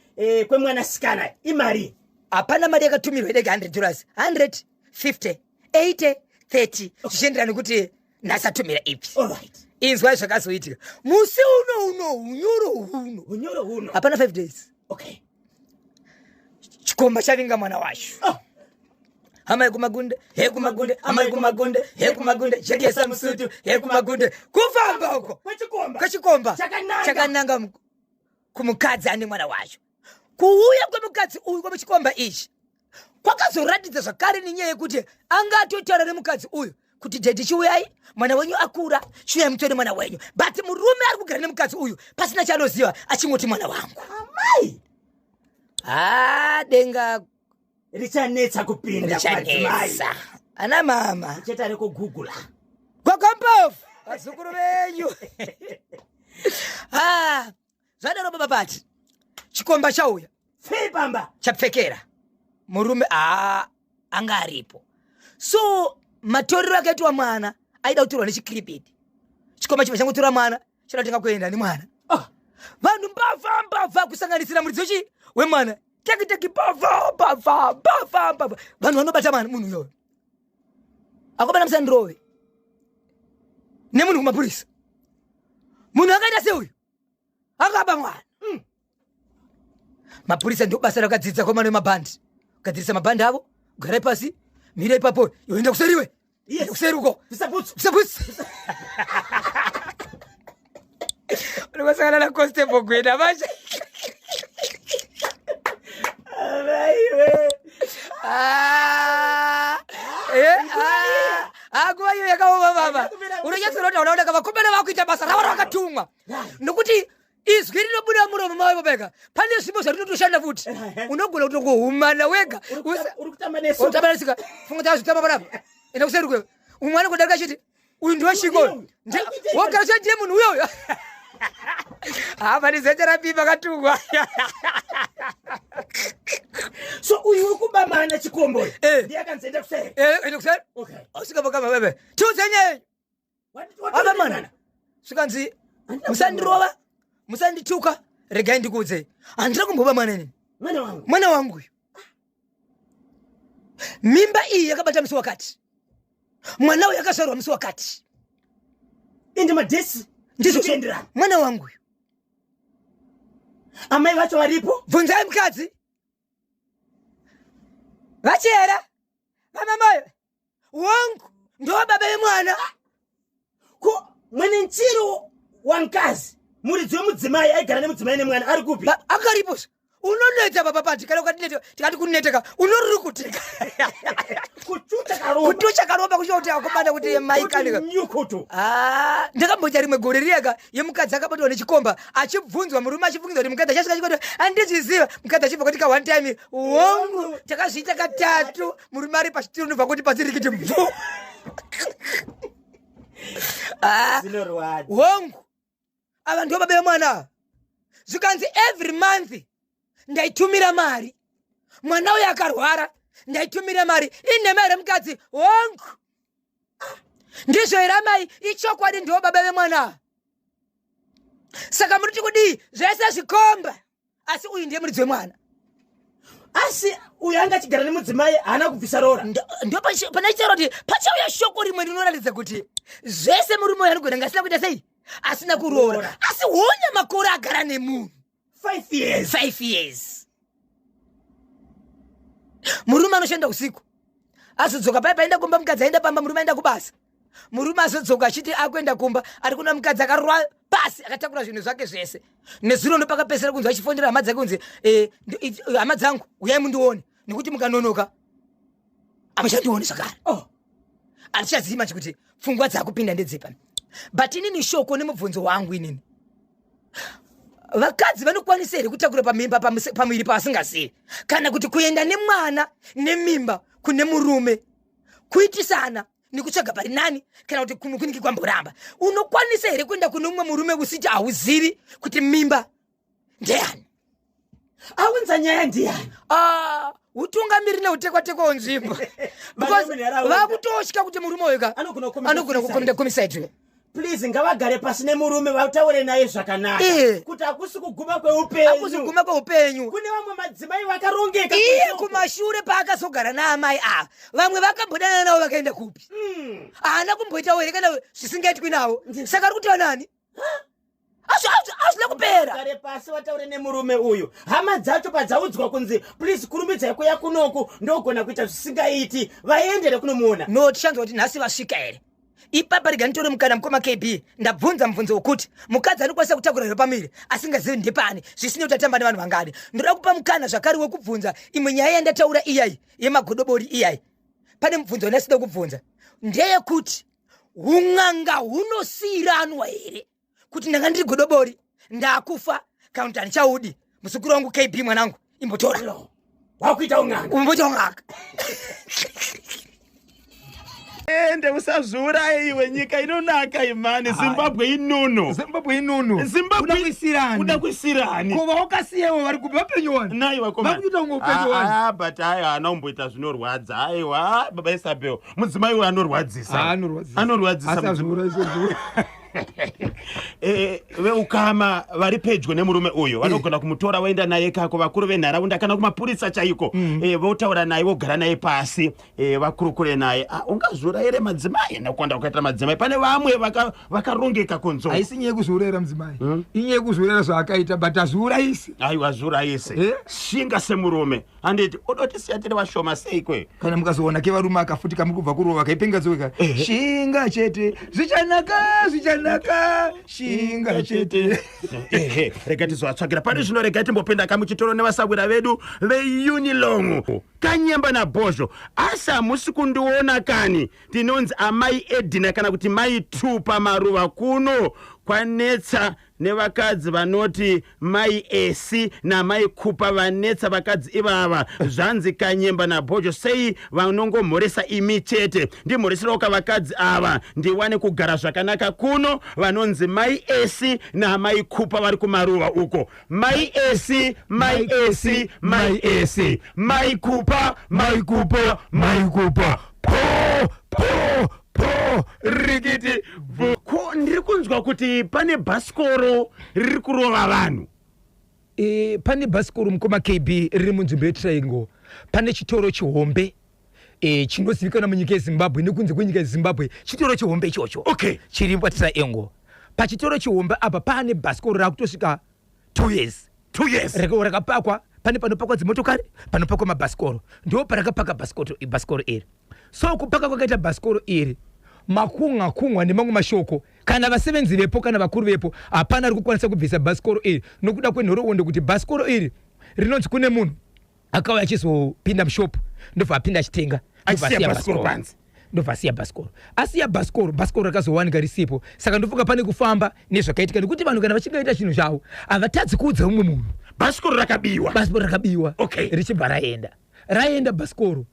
kwemwanasikana imari? Hapana mari yakatumirwa idege. $100, 100, 50, 80, 30, zvichienderana nekuti nhasi atumira ipi. Inzwai zvakazoitika musi uno uno, unyoro huno. Unyoro huno. Hapana 5 days, chikomba chavinga mwana wacho. Hama yekumagunde, hekumagunde, hama yekumagunde, hekumagunde, jekesa musutu, hekumagunde, kufamba uko kwechikomba. Kwechikomba. Chakananga. Chakananga kumukadzi ane mwana wacho. Kuuya kwemukadzi uyu kwemuchikomba ichi kwakazoratidza zvakare nenyaya yekuti anga atotaura nemukadzi uyu kuti, "Daddy, chiuyai, mwana wenyu akura, chiuyai mutore mwana wenyu." But murume ari kugara nemukadzi uyu pasina chaanoziva, achingoti, "Mwana wangu." Amai! Ha, denga richanetsa kupinda kumadzimai. Richanetsa ana mama. Chete rekugugula. Gokompofu, vazukuru venyu. Ha, zvadaro baba, pati chikomba chauya. Pfei pamba. Chapfekera murume, haa, anga aripo. So Matorero akaitwa mwana aida kutorwa nechikiribidi. Chikoma chibva changotora mwana, chada kutenga kuenda nemwana. Ah. Vanhu mbavha mbavha kusanganisira muridzi wechi wemwana. Teki teki mbavha mbavha mbavha mbavha. Vanhu vanobata mwana munhu uyoyo. Akobana musandirove. Nemunhu kumapurisa. Munhu akaita seuyu akaba mwana. Mapurisa ndio basa rakadzidza kwamano emabhandi. Kugadzirisa mabhandi avo, garai pasi, mira ipapo, iwe enda kuseri iwe. Yes. Kuseri uko. Bvisa bhutsu. Bvisa bhutsu. Unokosangana na Constable Gwena manje. Aiwe. Ah, eh, ah, ah, nguva iyo yakaoma baba. Unonyatsoona unaona kama vakomana vakuita basa ravo rakatumwa. Nokuti izwi rinobuda muromo mavo pega pane zvimbo zvarinotoshanda futi. Unogona kutongohumana wega. Uri kutamba nesu. Utamba nesika. Funga tazvitamba panapa. Enda kuseri kwewe. Umwe anokudarika achiti uyu ndiwe shiko. Wogara uchiti ndiye munhu uyoyo. Hapa ni zete rapipa katukwa. So uyu uri kuba mwana chikombo uyu. Eh. Ndiye akanzi enda kuseri. Eh, enda kuseri. Okay. Osvika pakama bebe. Tiudze nyaya. Aba mwana. Svikanzi musandirova, musandituka, regai ndikuudze. Handina kumboba mwana ini. Mwana wangu. Mwana wangu uyu. Mimba iyi yakabata musi wakati. Mwana uyu akazvarwa musi wakati. Ende madhesi. Ndizvo Ndikuenderana. mwana wangu uyu. Amai vacho varipo. Bvunzai mukadzi. Vachera. Vamamoyo. Wangu ndo baba vemwana. Ko mwene nchiro wankazi muridzi wemudzimai aigara nemudzimai nemwana ari kupi? Akaripo. Unoneta baba pati kana ukatineta tikati kuneteka unorukutika. Kuchucha karomba. Kutucha karomba kuchiva kuti akubata kuti mai kanika. Nyukutu. Ah, ndakamboita rimwe gore riyaka yemukadzi akabatwa nechikomba achibvunzwa murume achibvunzwa kuti mukadzi achasvika chikoti handizviziva mukadzi achibva kuti ka one time hongu takazviita katatu murume ari pachitiro ndobva kuti pasi rikiti bvu. Ah, Zinorwadza. hongu ava ndivo baba vemwana ava. Zvikanzi every month ndaitumira mari, mwana uyu akarwara ndaitumira mari. Inhema here mukadzi? Hongu. Ndizvo here amai? Ichokwadi ndivo baba vemwana ava. Saka muri kuti kudii? Zvese zvikomba, asi uyu ndiye muridzi wemwana. Asi uyu anga achigara nemudzimai haana kubvisa roora. Ndo pane chitaura kuti pachauya shoko rimwe rinoratidza kuti zvese murume uyu anogona nga asina kuita sei, asina kuroora, asi honya makore agara nemunhu 5 years. 5 years. Murume anoshanda usiku azodzoka pai paenda kumba, mukadzi aenda pamba, murume aenda kubasa. Murume azodzoka achiti akuenda kumba, ari kuna mukadzi akarwa pasi akatakura zvinhu zvake zvese. Nezuro ndopakapedzisira kunzi achifonera hama dzake kunzi hama dzangu uyai mundione, nekuti mukanonoka hamuchandioni zvakare. Oh. Handichazivi manje kuti pfungwa dzakupinda ndedzipa. But inini shoko nemubvunzo wangu inini, vakadzi vanokwanisa here kutakura pamimba pamuviri pavasingazivi, kana kuti kuenda nemwana nemimba kune murume kuitisana nekutsvaga pari nani, kana kuti kunenge kwamboramba? Unokwanisa here kuenda kune mumwe murume usiti hauzivi kuti mimba ndeyani? Aunza nyaya ndiyani? Ah, utungamiri neutekwatekwa wenzvimbo. Because munharaunda. vakutotya kuti murume uyu ka Anogona kucommit anogona suicide. kukomita homicide. Please, ngavagare pasi nemurume vataure naye zvakanaka. Eh. Kuti hakusi kuguma kweupenyu. Hakusi kuguma kweupenyu. Kune vamwe madzimai vakarongeka. Iye kuchoko. kumashure paakazogara naamai ava, vamwe vakambodanana navo vakaenda kupi? Haana kumboitawo here kana zvisingaitwi navo? Saka ari kutiwa nani? Hazvina kupera. Gare pasi vataure nemurume uyu. Hama dzacho padzaudzwa kunzi please kurumidzai kuya kunoku, ndogona kuita zvisingaiti, vaendere kunomuona. No, tichanzwa kuti nhasi vasvika here ipapa. Rega nditore mukana, mukoma KB. Ndabvunza mubvunzo wekuti mukadzi anokwanisa kutakura here pamuviri asingazivi ndepani, zvisina kuti atamba nevanhu vangani. Ndoda kupa mukana zvakare wekubvunza imwe nyaya yandataura iyai yemagodobori iyai. Pane mubvunzo wandasida kubvunza, ndeyekuti un'anga hunosiyiranwa here, kuti ndanga ndiri godobori ndakufa, kana kuti handichaudi, muzukuru wangu KB, mwanangu, imbotora Wakuita un'anga. umboita un'anga. Ende usazviuraye iwe, nyika inonaka imani. Zimbabwe inono. Zimbabwe inono. Zimbabwe Kuda kuisirani. Kuda kuisirani. Ko vaukasiyewo vari kupi vapenyu wani? Nai vakomana. Vakuita kunge upenyu wani. Ah, ah, but aiwa, haana kumboita zvinorwadza. Aiwa, baba Isabel, mudzimai uyu anorwadzisa. Ah, anorwadzisa. Anorwadzisa. Asi azviurayi sezvo. Veukama vari pedyo nemurume uyu vanogona kumutora voenda naye kako vakuru venharaunda kana kumapurisa chaiko. Votaura naye, vogara naye pasi, vakurukure naye. Ah, ungazviurayire madzimai nekuwanda kwakaita madzimai? Pane vamwe vakarongeka kunzo. Haisi nyaya yekuzviurayira mudzimai, inyaya yekuzviurayira zvaakaita, but hazviurayisi. Aiwa, zviurayise. Shinga semurume, handiti? Udotisiya tiri vashoma seikwe. Kana mukazoona kevarume akafuti kamuri kubva kurova kaipengadzoweka, shinga chete, zvichanaka, zvichanaka, shinga chete. Ehe, rega tizovatsvagira pane zvino. Rega timbopinda kamuchitoro nevasawira vedu veUnilong, Kanyemba naBhozho. Asi hamusi kundiona kani? Tinonzi amai Edina kana kuti mai T pamaruva kuno kwanetsa nevakadzi vanoti mai Esi namai Kupa. Vanetsa vakadzi ivava. Zvanzi, Kanyemba naBhozho, sei vanongomhoresa imi chete? Ndimhoreserawo kavakadzi ava ndiwane kugara zvakanaka kuno. Vanonzi mai Esi namai Kupa vari kumaruva uko. Mai Esi, mai Esi, mai Esi, mai Kupa, mai Kupa, mai Kupa, po po po, rikiti bvu. Ko ndiri kunzwa kuti pane bhasikoro riri kurova vanhu? Pane bhasikoro, mukoma KB, riri munzvimbo yeTriangle. Pane chitoro chihombe chinozivikanwa munyika yeZimbabwe nekunze kwenyika yeZimbabwe, chitoro chihombe ichocho chiri paTriangle. Pachitoro chihombe apa pane bhasikoro rakutosvika 2 years. 2 years. Rakapakwa pane panopakwa dzimotokari, panopakwa mabhasikoro, ndo parakapaka bhasikoro iri. So kupaka kwakaita bhasikoro iri, makunga kungwa nemamwe mashoko, kana vasevenzi vepo kana vakuru vepo, hapana ari kukwanisa kubvisa bhasikoro iri nokuda kwenhoroondo kuti bhasikoro iri rinonzi kune munhu akauya achizopinda mushopu, ndobva apinda achitenga, ndobva Achisiya asiya bhasikoro bhasikoro. panze. Ndobva asiya bhasikoro, asiya bhasikoro, bhasikoro rakazowanika risipo. Saka ndofunga pane kufamba nezvakaitika, nekuti vanhu kana vachinge vaita chinhu chavo havatadzi kuudza mumwe munhu. Bhasikoro rakabiwa. Bhasikoro rakabiwa. Richibva raenda, raenda bhasikoro.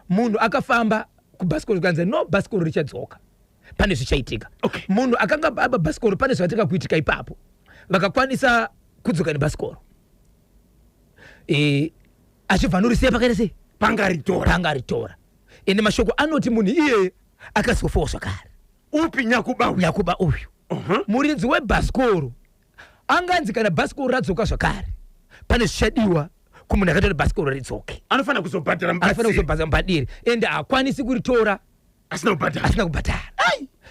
Munhu akafamba kubhasikoro, kukanzi no, bhasikoro richadzoka, pane zvichaitika. Munhu akanga aba bhasikoro, pane zvakatanga kuitika ipapo, vakakwanisa kudzoka nebhasikoro, achibva anorisiya pakaita sei? Pangaritora. Pangaritora. Ende mashoko anoti munhu iyeye akazofawo zvakare. Upi, nyakuba uyu? Nyakuba uyu. Muridzi webhasikoro anganzi kana bhasikoro radzoka zvakare, pane zvichadiwa kumunhu akaita kuti bhasikoro ridzoke. Anofanira kuzobhadhara. Anofanira Mubatsiri. kuzobhadhara mubhadiri, ende haakwanisi kuritora asina kubhadhara. Asina kubhadhara.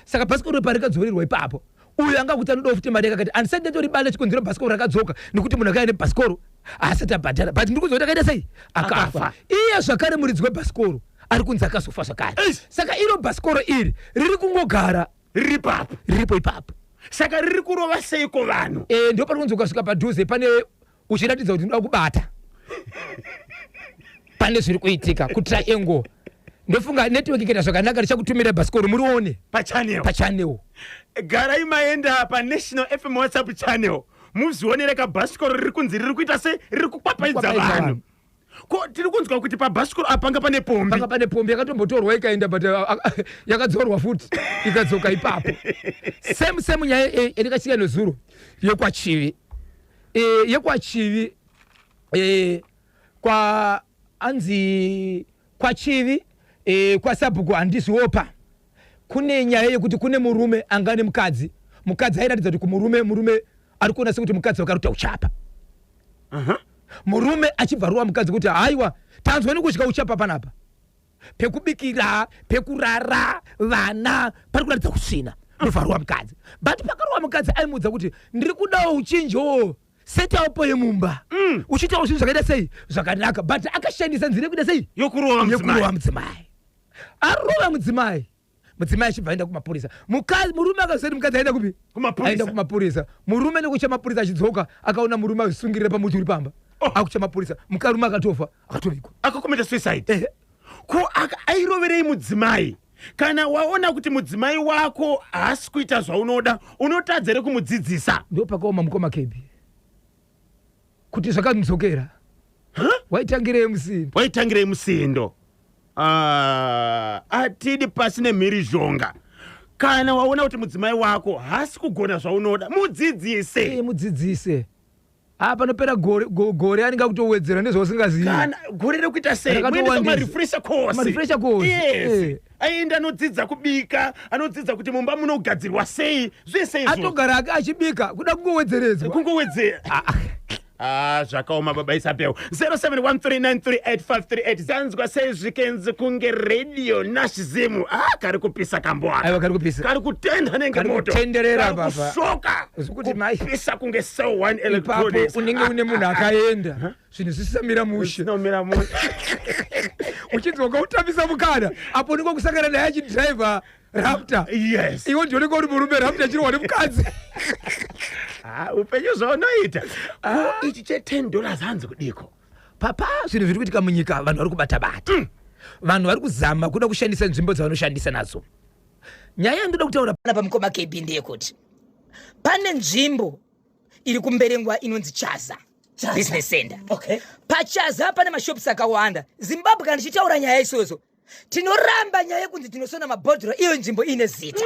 Saka bhasikoro parikadzorerwa ipapo, uyu anga kuti anodawo futi mari, akati handisati ndatoribata chikonzero bhasikoro rakadzoka, nekuti munhu akauya nebhasikoro haasati abhadhara, but ndiri kunzwa kuti akaita sei? Akafa. Akafa. Iye zvakare muridzi webhasikoro ari kunzi akazofa zvakare. Eish. Saka iro bhasikoro iri riri kungogara riri papo. Riripo ipapo. Saka riri kurova seiko vanhu? Ndo pari kunzi ukasvika padhuze pane uchiratidza kuti unoda kubata, pane zviri kuitika kuTriangle. Ndofunga network ikaita zvakanaka richakutumira bhasikoro murione. Pachannel. Pachannel. Garai maenda paNational FM WhatsApp channel muzvionere kabhasikoro riri kunzi riri kuita se riri kukwapaidza Kukwapaidza vanhu. vanhu. Ko tiri kunzwa kuti pabhasikoro apa panga pane pombi. Panga pane pombi yakatombotorwa ikaenda, but yakadzorwa futi ikadzoka ipapo. Same same nyaya yandikasiya nezuro yekwaChivi, yekwaChivi, kwa anzi kwaChivi, kwasabhuku handiziopa. Kune nyaya yekuti kune murume anga nemukadzi. Mukadzi airatidza kuti kumurume, murume ari kuona sekuti mukadzi wakaruta uchapa. Murume achibva ruwa mukadzi kuti haiwa, tanzwa nekudya uchapa panapa, pekubikira, pekurara, vana pari kuratidza kusvina. Ndobva ruwa mukadzi, but pakaruwa mukadzi aimuudza kuti ndiri kudawo uchinjewo setup yemumba, uchiitawo zvinhu zvakaita sei? Zvakanaka. But akashandisa nzira yekuita sei? Yokurova mudzimai. Yekurova mudzimai. Arova mudzimai, mudzimai achibva aenda kumapurisa. Murume akazoti mukadzi aenda kupi? Kumapurisa. Aenda kumapurisa. Murume nekucha mapurisa achidzoka, akaona murume azvisungirira pamuti uri pamba. Oh. Akucha mapurisa, mukarume akatofa, akatovigwa. Akakomita suicide. Ehe. Ko airoverei mudzimai? Kana waona kuti mudzimai wako haasi kuita zvaunoda, unotadza here kumudzidzisa? Ndo pakaoma, mukoma Kebi, kuti zvakamudzokera. Waitangirei musindo? Waitangirei musindo? Ah, atidi pasi nemhirizhonga. Kana waona kuti mudzimai wako haasi kugona zvaunoda, mudzidzise. Eh, mudzidzise. Ah, panopera gore, gore anenge akutowedzera nezvausingazivi. Kana gore rekuita sei? Rakatowandisa. Muendesa kumarefresher course. Marefresher course. Yes. Eh. Aenda anodzidza kubika, anodzidza kuti mumba munogadzirwa sei, zvese izvo. Atogara ake achibika kuda kungowedzeredzwa. Kungowedzera. Ah, zvakaoma baba Isabel. 0713938538 zanzwa sei zvikenzi kunge radio Nash Zim. Ah, kari kupisa kambo aka. Aiwa, kari kupisa. Kari kutenda nenge Kari moto. kutenderera Kari baba. kushoka. Zvekuti mai- Kupisa kunge cell one Ipapo electronics. unenge une munhu akaenda zvinhu zvisisamira mushe. Zvinomira mushe. Uchinzi wakautambisa mukana apo unenge kusangana naye achidhiraivha Raptor. Yes. Iwe ndiwe unenge uri murume Raptor achirwa nemukadzi. Ah, upenyu zvaunoita. Ko ichi che $10 hanzi kudiko? Papa, zvinhu zviri kuitika munyika, vanhu vari kubata-bata. Vanhu vari kuzama kuda kushandisa nzvimbo dzavanoshandisa nadzo. Nyaya yandoda kutaura panapa mukoma KB ndeyekuti pane nzvimbo iri kumberengwa inonzi Chaza Business Center. Okay. PaChaza pane mashops akawanda. Zimbabwe, kana tichitaura nyaya isozo, tinoramba nyaya yekunzi tinosona mabhodhoro, iyo nzvimbo ine zita.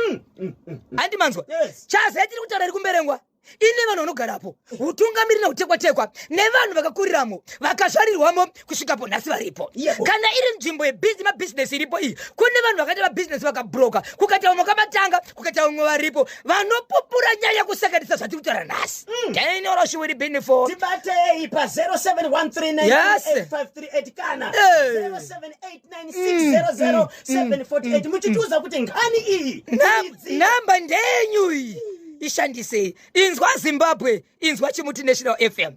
Handi manzwa? Yes. Chaza yatiri kutaura iri kumberengwa ine vanhu vanogarapo, utungamiri neutekwatekwa nevanhu vakakuriramo, vakazvarirwamo kusvikapo nhasi varipo. Yebo. Kana iri nzvimbo yemabhizinesi iripo iyi, kune vanhu vakaita mabhizinesi vakabhuroka, kukaita vamwe vakamatanga, kukaita vamwe varipo vanopupura nyaya yekusakanisa zvatiri kutaura nhasi. Tainora benefo. Tibatei pa 0713938538 kana Eh. 0789600748 muchitiudza kuti nkhani iyi idzi. Namba ndenyu iyi, ishandisei. Inzwa Zimbabwe, inzwa Chimuti National FM.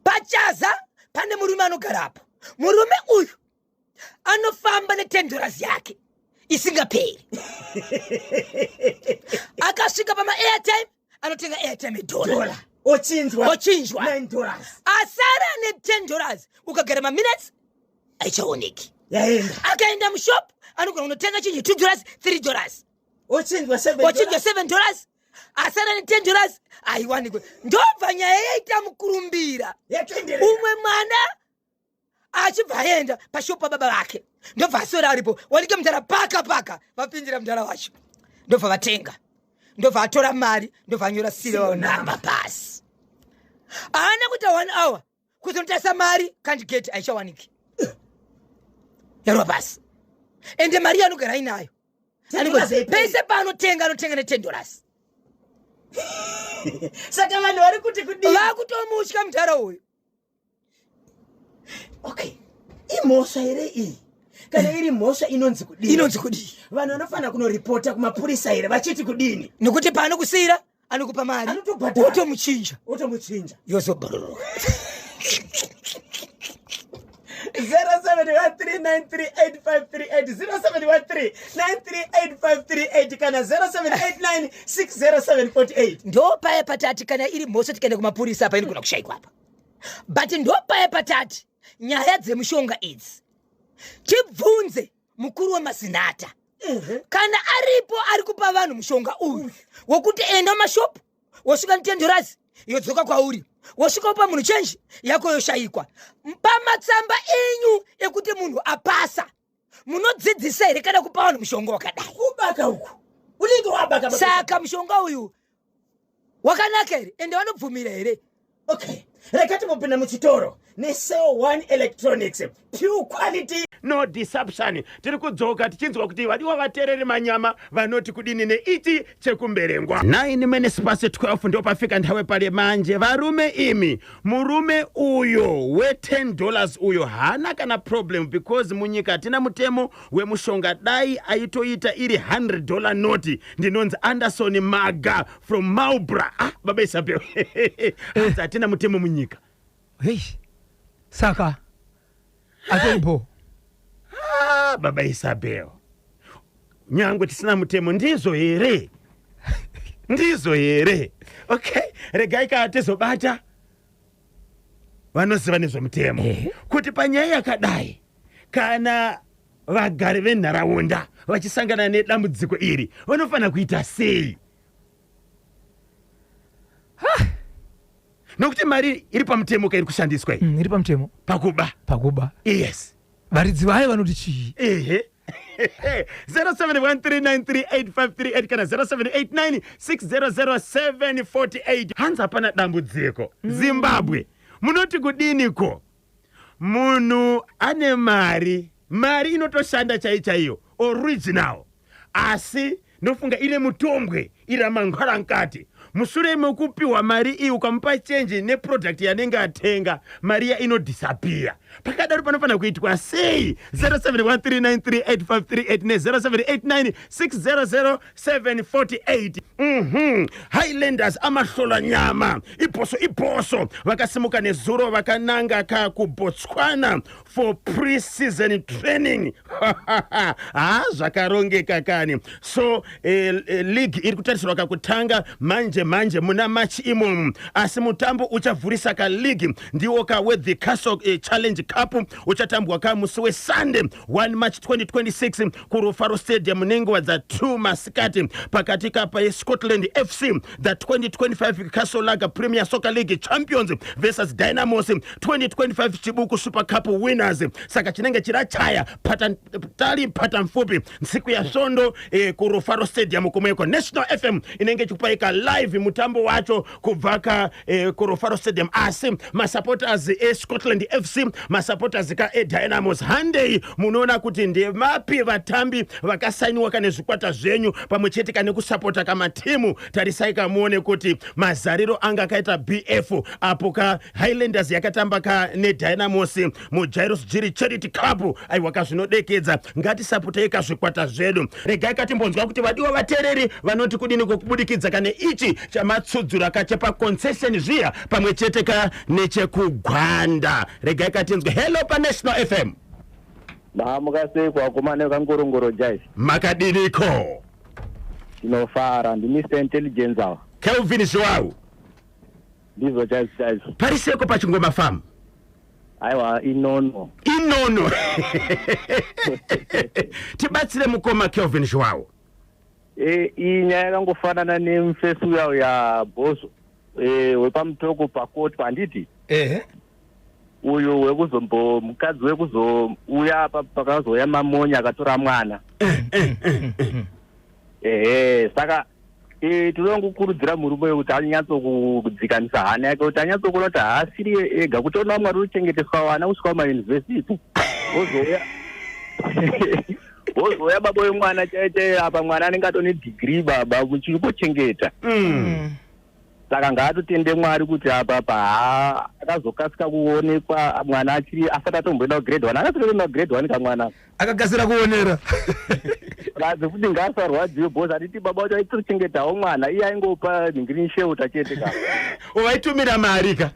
PaChaza pane murume anogarapo. Murume uyu anofamba ne10 dollars yake isingaperi. Akasvika pama-airtime, anotenga airtime edhola. Dola. Ochinjwa. Ochinjwa. $9. Asara ne10 dollars, ukagara maminutes aichaoneki. Yaenda. Akaenda mushop, anogona kunotenga chinhu $2, $3. Ochinjwa 7. Ochinjwa $7, asara ne10 dollars haiwanikwe. Ndobva nyaya yaita mukurumbira. Yatenderera. Umwe mwana achibva aenda pashopu pababa vake, ndobva asora aripo, wanike mudhara paka paka vapindira mudhara wacho, ndobva vatenga, ndobva atora mari, ndobva anyora serial number pasi. Haana kuita one hour kuzonotarisa mari, kandigeti haichawaniki, yarwa pasi. Ende mari yaanogara ainayo. $10 haiperi. Pese paanotenga, anotenga ne10 dollars. Saka vanhu vari kuti kudii? Vakutomutya mudhara uyu. Okay. Imhosva here iyi? Kana iri mhosva, inonzi kudini? Inonzi kudii? Vanhu vanofanira kunoripota kumapurisa here, vachiti kudini? Nekuti paanokusiyira anokupa mari. Anotobhadhara. Wotomuchinja. Otomuchinja. Yozobhororoka. 0713938538, 0713938538 kana 0789600748. Ndo paya patati kana iri mhosva, tikaenda kumapurisa apa inogona kushayikwa apa. But ndo paya patati nyaya dzemushonga idzi, tibvunze mukuru wemazinata kana aripo ari kupa vanhu mushonga uyu wokuti enda mumashopu, wosvika ne10 dollars, yodzoka kwauri, wosvika upa munhu chenji yako, yoshayikwa. Pamatsamba enyu ekuti munhu apasa, munodzidzisa here kana kupa vanhu mushonga wakadai? Kubaka uku unenge wabaka baba. Saka mushonga uyu wakanaka here, ende vanobvumira here? Okay, rega timbopinda muchitoro necell 1 Electronics, pure quality, no deception. Tiri kudzoka tichinzwa kuti vadiwa vateereri manyama vanoti kudini neichi chekumberengwa. 9 minutes past 12 ndopafika nthawe pale manje. Varume imi, murume uyo we10 dollars uyo haana kana problem, because munyika hatina mutemo wemushonga. Dai aitoita iri $100 noti. Ndinonzi Anderson Maga from Maubra. Ah, baba Isabel, hanzi hatina mutemo munyika. Hei, saka atoripo. Ah, baba Isabel, nyangwe tisina mutemo, ndizvo here? Ndizvo here? Okay, regai kaa tizobata vanoziva nezvemutemo kuti panyaya yakadai, kana vagari venharaunda vachisangana nedambudziko iri, vanofanira kuita sei? Nokuti mari iri pamutemo ka iri kushandiswa iyi? Iri pamutemo. Pakuba. Pakuba. Yes. Varidzi vayo vanoti chii? Ehe, 0713938538 kana 0789600748. Hanzi hapana dambudziko. Zimbabwe, munoti kudiniko? Munhu ane mari, mari inotoshanda chai chaiyo, original, asi ndofunga ine mutombwe iri mangwarankati. Mushure mekupiwa mari iyi, ukamupa chenji neproduct yanenge atenga, mari iya inodisappear. Pakadaro panofanira kuitwa sei? 0713938538 ne0789600748. Highlanders, amahlola nyama, ibhoso ibhoso, vakasimuka nezuro vakananga ka kuBotswana for pre-season training. Ha, zvakarongeka kani. So league iri kutarisirwa kakutanga manje manje muna March imomu, asi mutambo uchavhurisa kaleague ndiwo kawe the Castle Challenge Cup, uchatambwa ka musi weSunday 1 March 2026 kuRufaro Stadium nenguva dza2 masikati, pakati kapa yeScottland FC, the 2025 Castle Lager Premier Soccer League champions, versus Dynamos, 2025 Chibuku Super Cup winners. Saka chinenge chirachaya pata tali pata mfupi nsiku ya Svondo kuRufaro Stadium kumweko. National FM inenge ichikupaika live mutambo wacho kubva ka kuRufaro Stadium. Asi masupporters eScottland FC, masupporters ka eDynamos, handei munoona kuti ndemapi vatambi vakasainiwa kane zvikwata zvenyu, pamwe chete kane kusapota kamatimu. Tarisai kamuone kuti mazariro anga akaita BF apo ka Highlanders yakatamba ka neDynamos muJairos Jiri Charity Cup. Aiwa, kazvinodekedza. Ngatisapotei kazvikwata zvedu. Regai katimbonzwa kuti vadiwa vateereri vanoti kudini kokubudikidza kane ichi chamatsudzura kachepaconcession zviya, pamwe chete ka nechekugwanda. Regai katinzwe. Hello paNational FM. Ndamuka sei kuvakomana vekangorongoro jais? Makadiniko? Tinofara, ndiMr Intelligence ava. Kelvin Zhiwau. Ndizvo chaizvo chaizvo. Pariseko pachingoma famu? Aiwa, inono. Inono. Tibatsire, mukoma Kelvin Zhiwau. Iyi nyaya yakangofanana nemufesi uya yaBhozo wepamutoko pakoti, handiti? Ehe. Uyu wekuzombo mukadzi wekuzouya pakazouya mamonya akatora mwana. Ehe, saka tinongokurudzira murume kuti anyatsokudzikamisa hana yake, kuti anyatsokuona kuti haasiri ega. Kutoona Mwari uchengeteswa vana kusvika kumayunivhesiti, wozouya baba wemwana chaichai. Apa mwana anenge atone dhigiri, baba muchiri. Saka ngaatotende Mwari kuti apa pa akazokasika kuonekwa mwana achiri asati atomboenda kugrade 1. Akatoenda kugrade 1 kamwana. Akakasira kuonera. Kadzi futi ngaasarwadziwe, because hatiti baba vacho aitochengetawo mwana, iye aingopa nhingirini shelter chete ka. Waitumira mari ka?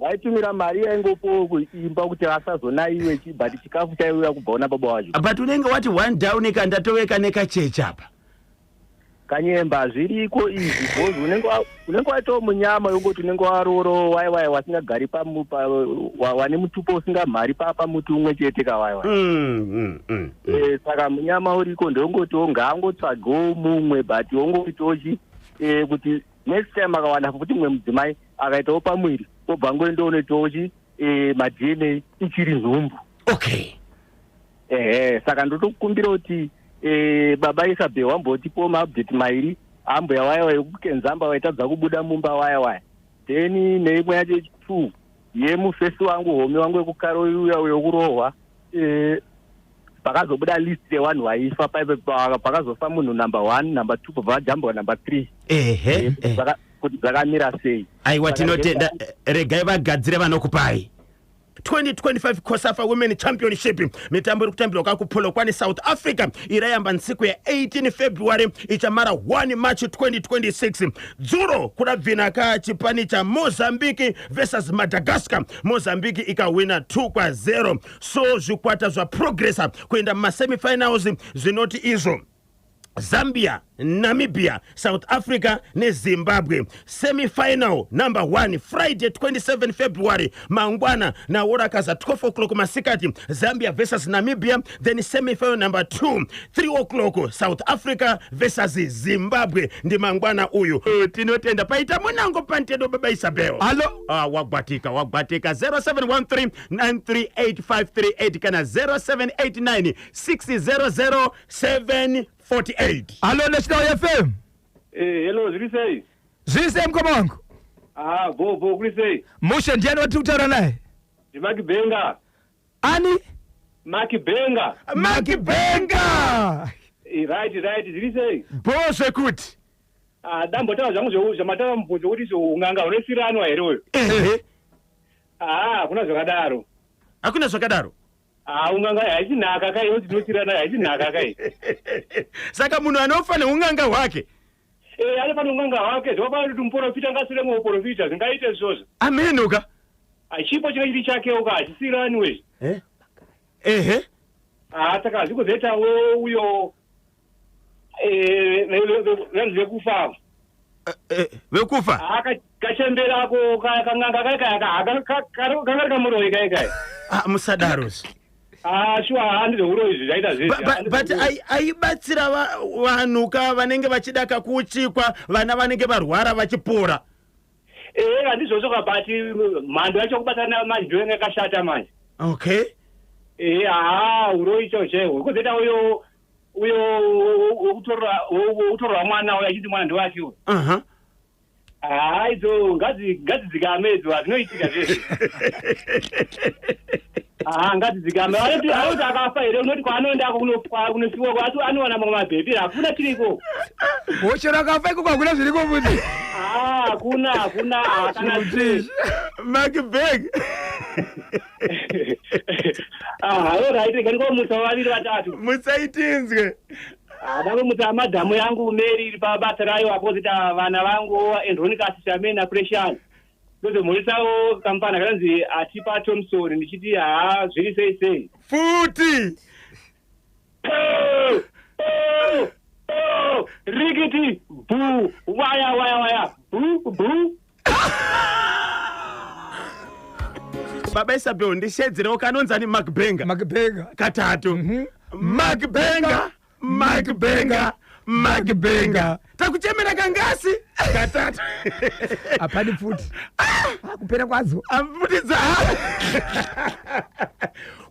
Vaitumira mari, iye aingopawo kuimba kuti asazonaiwe chi, but chikafu chaiuya kubva kuna baba vacho. But unenge wati one down ka, ndatoveka nekachechi apa. Kanyemba, zviriko izvi, because unenge waitawo munyama yongoti unenge waroro waiwai wasingagari wane mutupo usingamhari pamuti umwe chete kawaiwai. Saka munyama uriko, ndongotiwo ngaangotsvagewo mumwe, but wongoitawo chi kuti next time akawana futi mumwe mudzimai akaitawo pamwiri, obva ngoendawo noitawo chi maDNA ichiri nhumbu. Ehe, saka ndotokumbira kuti baba Isabel wambotipo maupdate mairi ambuya waya wekukenzamba waitadza kubuda mumba waya waya, then neimwe yacho two yemufesi wangu, home wangu wekukaro uya wekurohwa. Pakazobuda list yevanhu vaifa pakazofa munhu number 1, number 2, pabva vajambwa number 3. Ehe. Kuti zvakamira sei? Aiwa, tinotenda. Regai vagadzire vanokupai. 2025 COSAFA Women Championship, mitambo iri kutambirwa kakuPolokwane, South Africa, irayamba ntsiku ya18 February, ichamara 1 March 2026. Dzuro kurabvina ka chipani chaMozambique versus Madagascar, Mozambique ikawina 2 kwa0. So zvikwata zvaprogressa kuenda mumasemifinals zvinoti izvo. Zambia, Namibia, South Africa neZimbabwe. Semi-final number 1, Friday 27 February, mangwana naworakaza 12 o'clock masikati, Zambia versus Namibia. Then semi-final number 2, 3 o'clock, South Africa versus Zimbabwe. Ndi mangwana uyu. Tinotenda. Paita munango pantedo, baba Isabel. Alo. Ah, wagwatika, wagwatika. 0713 938538 kana 0789 600 748. Alo, National FM. Eh, hello, zviri sei? Zviri sei, mukoma wangu? Ah, bo bo, kuri sei? Mushe. Ndiani watiri kutaura naye? NdiMaki Benga. Ani? Maki Benga. Maki Benga. Eh, right, zviri sei? Bo zvekuti. Ah, dambotaura zvangu zvamataura mubvunzo kuti izvo un'anga hunosiranwa here uyo? Ehe. Ah, hakuna zvakadaro. Hakuna zvakadaro. Ah, un'anga haisi nhaka kai, inoti tinosirana, haisi nhaka kai. Saka munhu anofa neun'anga hwake? Eh, anofanira un'anga hwake, zvakafanira kuti muprofita ngasiremo uprofita, zvingaite izvozvo. Amenuka. Achipo chinenge chiri chakewo ka, hachisiraniwe. Ehe. Ah, saka hazvikuzoitawo uyo vanhu vekufa. Vekufa. Ah, kachemberako kang'anga kai kai kanga kamuroyi kai kai. Ah, musadaro. Ah, shuwa, handizveuroyi izvi zvaita zvezvi. But aibatsira vanhu ka vanenge vachida kakuuchikwa, vana vanenge varwara vachipora. Eh, handizvozvo ka, but mhando yacho kubatana manje ndo yanga yakashata manje. Okay. Eh, haa, uroyi chaihwo chaihwo. Kuzoita uyo wekutorwa mwana uyo achiti mwana ndewake uyo. Haa, idzo ngadzidzikame idzo, hazvinoitika zvezvi. Haa, ngadzidzikame. Anoti akafa here, unoti kwaanoendako kunofiwa, asi anowana mamwe mabhebhi, hakuna chiriko. Wochero akafa ikoko hakuna zviriko futi. Haa, hakuna, hakuna, kana. Macbeg. Ah, alright, ngandingomutsa vaviri vatatu. Musaitinzwe. Ndangomutsa madhamu yangu Mary iri pabasa rayo, apo vana vangu Andronicus, Shamena, Precious. Ndozomhurisawo kampani kanonzi Atipa Thompson, ndichiti haa, zviri sei sei. Futi. Po, po, po, rikiti bu, waya waya waya, bu bu. Baba Isabel, ndishedzirewo kanonzani, Macbenga. Macbenga. Katatu. Macbenga, Macbenga, Macbenga, takuchemera kangasi? Katatu. Hapani futi. Ah, kupera kwadzo. Amfutidza.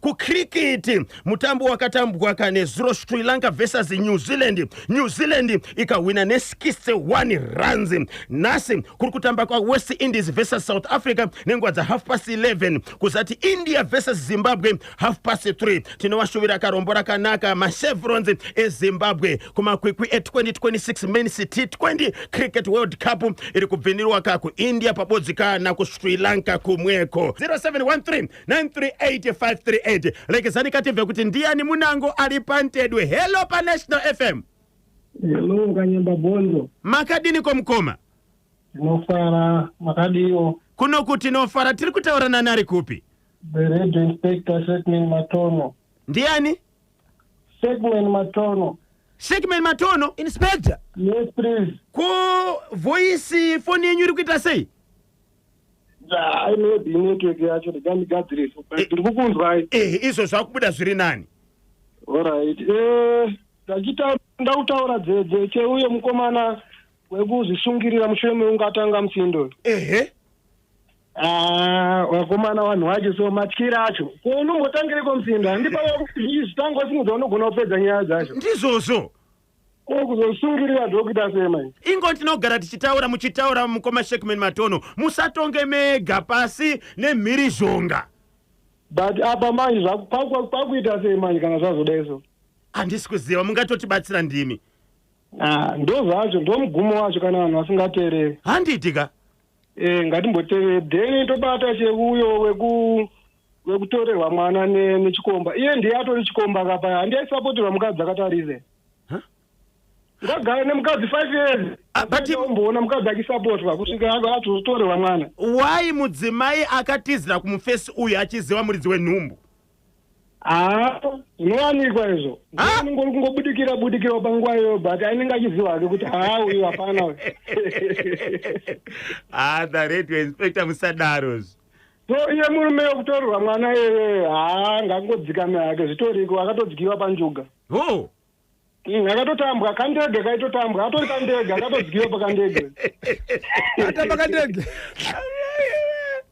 Kucricket, mutambo wakatambwa kanezuro, Sri Lanka versus New Zealand, New Zealand ikahwina ne61 runs. Nhasi kuri kutamba kwaWest Indies versus South Africa nenguva dza 11:30, kuzati India versus Zimbabwe 3:30. Tinovashuvira karombo rakanaka maChevrons eZimbabwe kumakwikwi e2026 Men's T20 Cricket World Cup iri kubvinirwa ka kuIndia pabodzi kana kuSri Lanka kumweko. 0713 938 538. Rekezani katibve kuti ndiani munango ari pantedwe. Hello, paNational FM. Hello, Kanyemba Bonzo. Makadini komukoma? Tinofara, makadiwo? Kunoku tinofara. Tiri kutaura nani, ari kupi? The radio inspector Shekman Matono. Ndiani? Shekman Matono. Shekman Matono. Inspector. Yes, please. Ko voice foni yenyu iri kuita sei? Maybe network yacho, ndigandigadzirisa. But ndiri kukunzwai. Ehe, izvo zvakubuda zviri nani. Alright. Ndachita ndakutaura dzedze cheuye mukomana wekuzvisungirira mushure meunge atanga musindo. Ehe. Ah, vakomana, vanhu vacho so matyira acho. Ko unombotangireko musindo? Handipa zvitangosimudza, unogona kupedza nyaya dzacho. Ndizvozvo. Ko kuzosungirira ndokuita sei manje? Ingo tinogara tichitaura, muchitaura, mukoma Shekman Matono, musatonge mega, pasi nemhirizhonga. But apa manje kwakuita sei manje kana zvazodai so? Handisi kuziva, mungatotibatsira ndimi. Ah, ndo zvacho, ndo mugumo wacho kana vanhu vasingateereri. Handiti ka? Eh, ngatimbotevere, then tobata cheuyo wekutorerwa mwana nechikomba. Iye ndiye atori chikomba kapa, handiye aisapoterwa mukadzi akatarise. Huh? Ngagare nemukadzi 5 years. Ah, but Umboona mukadzi achisapotwa kusvika atotorerwa mwana? Why mudzimai akatizira kumufesi uyu achiziva muridzi wenhumbu? Haa, zvinowanikwa izvo. Ah? Anongori kungobudikira budikira panguva iyoyo, but anenge achiziva hake kuti haa, uyu hapana uyu. Ah, the radio inspector, musadarozvo. So iye murume wekutorerwa mwana iyeye, haa, ngangodzikame hake, zvitoriko, akatodyiwa panjuga. Ho. Akatotambwa kandege, kaitotambwa atori kandege, akatodyiwa pakandege. Atamba kandege.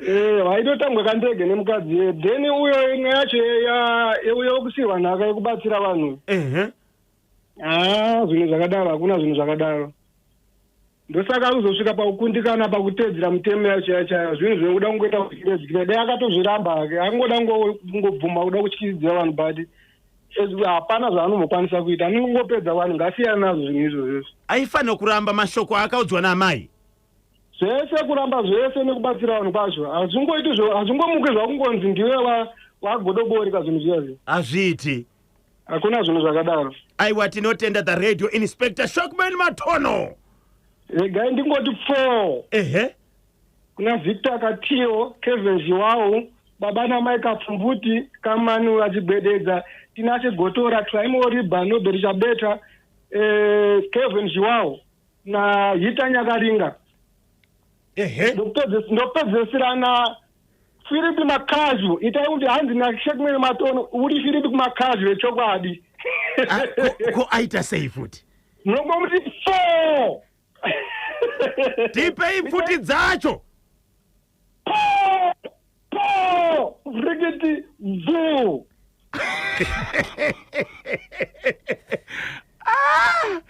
Eh, waitotambwa kandege nemukadzi iye. Then uyo imwe yacho uyo wekusirwa nhaka yekubatsira vanhu. Haa, zvinhu zvakadaro, hakuna zvinhu zvakadaro. Ndosaka kuzosvika pakukundikana pakutedzera mutemo yacho yachayo, zvinhu zvinokuda kungoita kutyiridzira. Dai akatozviramba hake, akangoda kungobvuma kuda kutyisidzira vanhu, but hapana zvaanombokwanisa kuita, anongopedza vanhu. Ngasiyana nazvo zvinhu izvozvo. Aifanira kuramba mashoko akaudzwa naamai. Zvese, kuramba zvese nekubatsira vanhu kwacho, hazvingoiti, hazvingomuki zvakungonzi ndiwe wagodobori kazvinhu zviya. Hazviiti. Hakuna zvinhu zvakadaro. Aiwa, tinotenda the radio inspector Shockman Matono. Regai ndingoti four kuna Victor Katiyo, Kevin Zhiwau, baba namai Kapfumbuti, Kamanu Achigwededza, Tinashe Gotora, Traimoriba, Nobert Chabeta, Kevin Zhiwau naHita Nyakaringa. Ndopedzesera na Firipi Makazu. Itai kuti hanzi naShekmene Matono, uri Firipi Makazu vechokwadi. Ah, ko aita sei futi? Munongomuti four. Tipei pfuti dzacho. Po po rikiti bvu. Ah,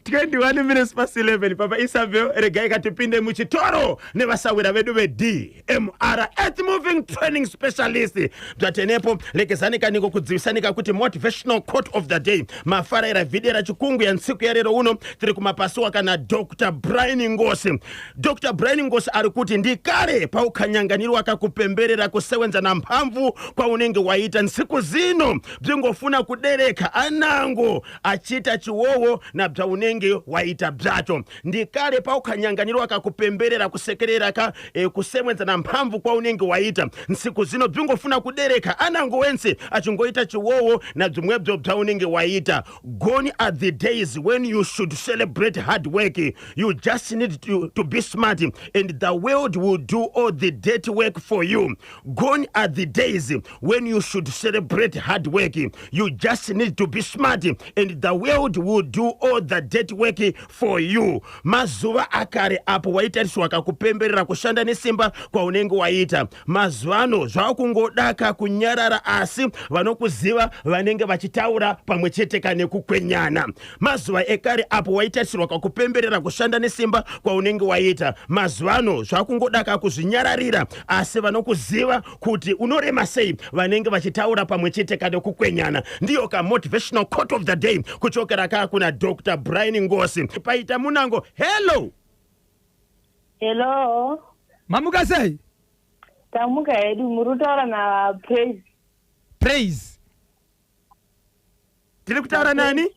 21 minutes past 11, Papa Isabel. Regai katipinde muchitoro nevasawira vedu veDMR Earth Moving Training Specialist. Bvatenepo lekezani kaniko kudzivisanika kuti motivational quote of the day mafaraira vhidhiyo rachikungu yansiku yarero uno tiri kumapasuwa kana Dr Brian Ngosi. Dr Brian Ngosi ari kuti ndikare paukanyanganirwa kakupemberera kusewenza namphamvu kwaunenge waita, nsiku zino bzingofuna kudereka anango achiita chiwowo nabzaunenge waita bzacho. Ndikale paukanyanganirwa kakupemberera kusekerera ka kusewenza na mphamvu kwaunenge waita, nsiku zino bzingofuna kudereka anango wense achingoita chiwowo na bzimwebzo bzaunenge waita. Gone are the days when you should celebrate hard work. You just need to be smart and the world will do all the dirty work for you. Gone are the days when you should celebrate hard work. You just need to be smart and the world will do all the dirty work for you. Mazuva akare apo waitariswa kakupemberera kushanda nesimba kwaunenge waita, mazuva ano zvakungodaka kunyarara, asi vanokuziva vanenge vachitaura pamwe chete kane kukwenyana. Mazuva ekare apo waitarisirwa kakupemberera kushanda nesimba kwaunenge waita, mazuva ano zvakungodaka kuzvinyararira, asi vanokuziva kuti unorema sei vanenge vachitaura pamwe chete kane kukwenyana. Ndiyo ka motivational quote of the day kuchokera ka kuna Dr Brian Ngosi. Paita munango, hello. Hello. Mamuka sei? Tamuka hedu, muri kutaura naPraise. Praise. Tiri kutaura nani?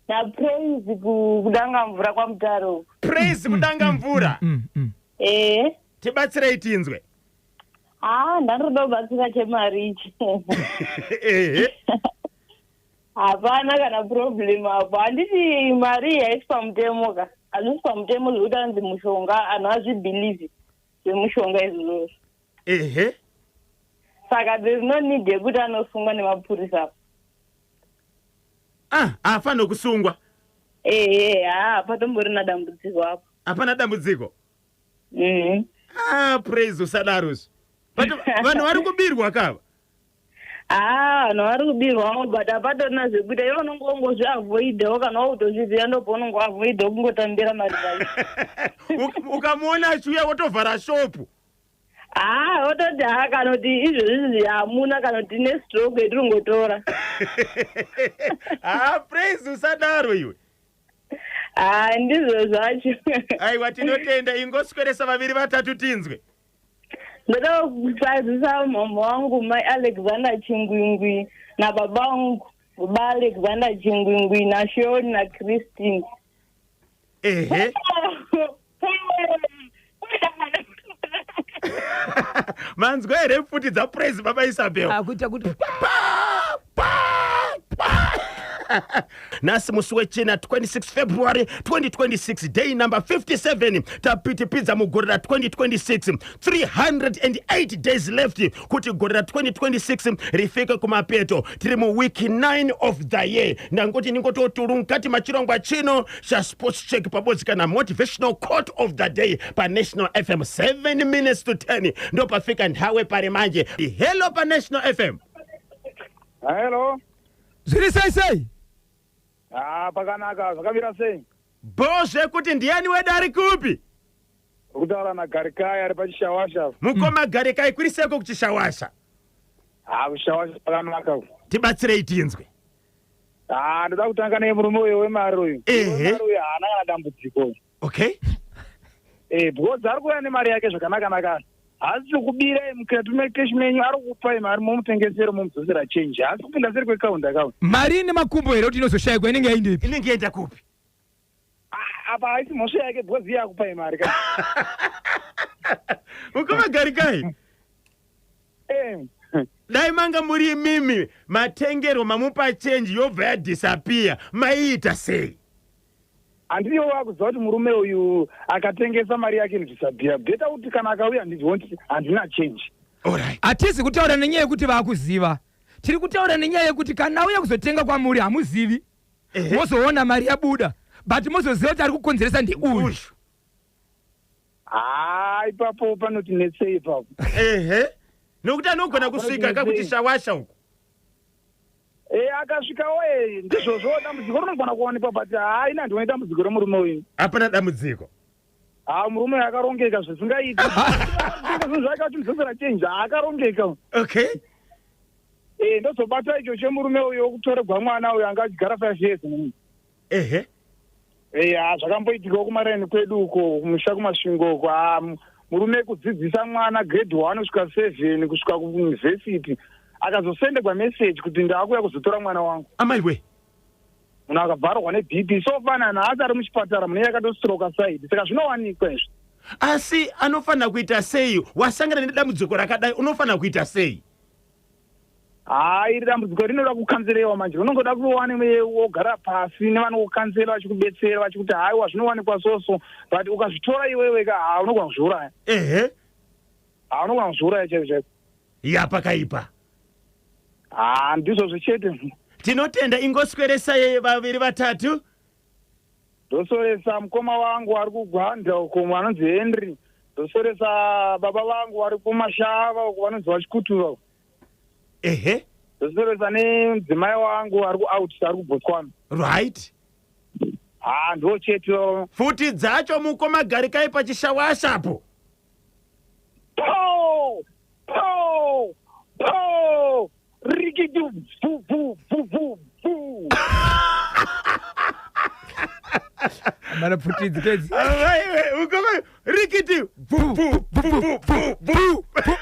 NaPraise kudanga mvura kwaMutaro. Praise kudanga mvura. Tibatsirei tinzwe. Ah, ndandoda kubatsira chemari ichi. Hapana kana problem apo. Handiti mari iyi haisi pamutemo ka? Hazvisi pamutemo zvekuti anzi mushonga, anhu azvibhilivhi zvemushonga izvozvo. Saka there is no need yekuti anosungwa nemapurisa apo. Ah, haafaniri kusungwa. Ehe, haa, hapatomborina dambudziko apo. Hapana dambudziko. Ah, Praise, usadarozvo. But vanhu vari kubirwa kava. Haa, vanhu vari kubirwawo, but hapatorina zvekuita. Iwe unonge ungozviavoidawo kana wautozviziva, ndopaunongoavoidawo kungotambira mari dzacho. Ukamuona achiuya wotovhara shopu. Haa, wototi haa, kana kuti izvozvi hamuna, kana kuti tine stroke yetiri kungotora. Ah, Praise, usadaro iwe. Haa, ndizvo zvacho. Aiwa, tinotenda. Ingosweresa vaviri vatatu tinzwe. Ndoda kusazisa mama wangu mai Alexander Chingwingwi nababa vangu baba Alexander Chingwingwi, naShoni naChristine. Manzwa here pfuti dzaPraise, Baba Isabel? Akuita kuti Pa! Nhasi musi wechina 26 February 2026, day number 57 tapitipidza mugore ra2026. 308 days left kuti gore ra2026 rifike kumapeto. Tiri muweek 9 of the year. Ndangoti ningototuru mukati machirongwa chino chaSports Check pabodzi kana Motivational Quote of the Day paNational FM. 7 minutes to 10 ndopafika nthawe pari manje. Hello paNational FM. Hello. Zviri sei sei? Ah, pakanaka, zvakamira sei? Bo zvekuti ndiani wedu ari kupi? Kutaura naGarikai ari paChishawasha. Mukoma Garikai, kuriseko kuChishawasha? Ah, kuChishawasha pakanaka. Tibatsirei tinzwe. Ah, ndoda kutanga nemurume uyo wemari uyu. Wemari uyu haana kana dambudziko. Because ari kuuya nemari yake zvakanaka-naka. Haasi kubirai mukati mekeshi menyu, ari kukupai mari momutengesero momudzosera change. Haasi kupinda seri kwekaunda kaunda. Mari ine makumbo here kuti inozoshayikwa? Inenge yaindepi? Inenge yaenda kupi? Ah, apa haisi mhosva yake because iye akupai mari ka. Mukoma Garikai, dai manga muri imimi matengerwo, mamupa chenji yobva yadisappear, maiita sei? Handiwo wakuziva kuti murume uyu akatengesa mari yake inodisappear. Better kuti kana akauya ndizvoti handina change. Alright. Hatizi kutaura nenyaya yekuti vaakuziva, tiri kutaura nenyaya yekuti kana auya kuzotenga kwamuri hamuzivi, mozoona mari yabuda, but mozoziva kuti ari kukonzeresa ndeuyu. Uyu. Haa, ipapo panoti netsei ipapo. Ehe, nokuti anogona kusvika Panoti kakuChishawasha uku. Akasvikawo, ndizvozvo, dambudziko rinogona kuwanikwa, but haa, ina handioni dambudziko remurume uyu. Hapana dambudziko. Haa, murume uyu akarongeka zvisingaiti. Zvinhu zvake achimudzosera change, haa, akarongeka. Ndozobata icho chemurume uyu wekutoregwa mwana uyu anga achigara 5 years nemunhu. Ha, zvakamboitikawo kumaraini kwedu uko kumusha kuMasvingo uko. Ha, murume kudzidzisa mwana grade 1 kusvika 7 kusvika kuuniversity, akazosendegwa message kuti ndaakuya kuzotora mwana wangu. Amaiwe. Munhu akabvarwa neBP, so fana nhasi ari muchipatara mune yakatostroka side. Saka zvinowanikwa izvi. Asi anofanira kuita sei? Wasangana nedambudziko rakadai, unofanira kuita sei? Haa, iri dambudziko rinoda kukanzerewa manje. Unongoda kuwane wogara pasi nevanokukanzera vachikubetsera, vachikuti haiwa, zvinowanikwa soso, but ukazvitora iwewe ka, haa, unogona kuzviuraya. Haa, unogona kuzviuraya chaizvo chaizvo. Yapakaipa. Haa, ndizvozvo chete. Tinotenda, ingosweresai vaviri vatatu. Ndosoresa mukoma wangu ari kuGwanda uko anonzi Henry. Ndosoresa baba vangu vari kuMashava uko vanonzi vaChikutura. Ndosoresa nemudzimai wangu ari kuout, ari kuBotswana. Haa, ndo chete. Pfuti dzacho, mukoma Garikai paChishawashapo. Po po po, rikiti vu vu vu vu vu. Mana pfutidzi kedzi. Aiwe, mukoma, rikiti bu bu bu bu bu bu.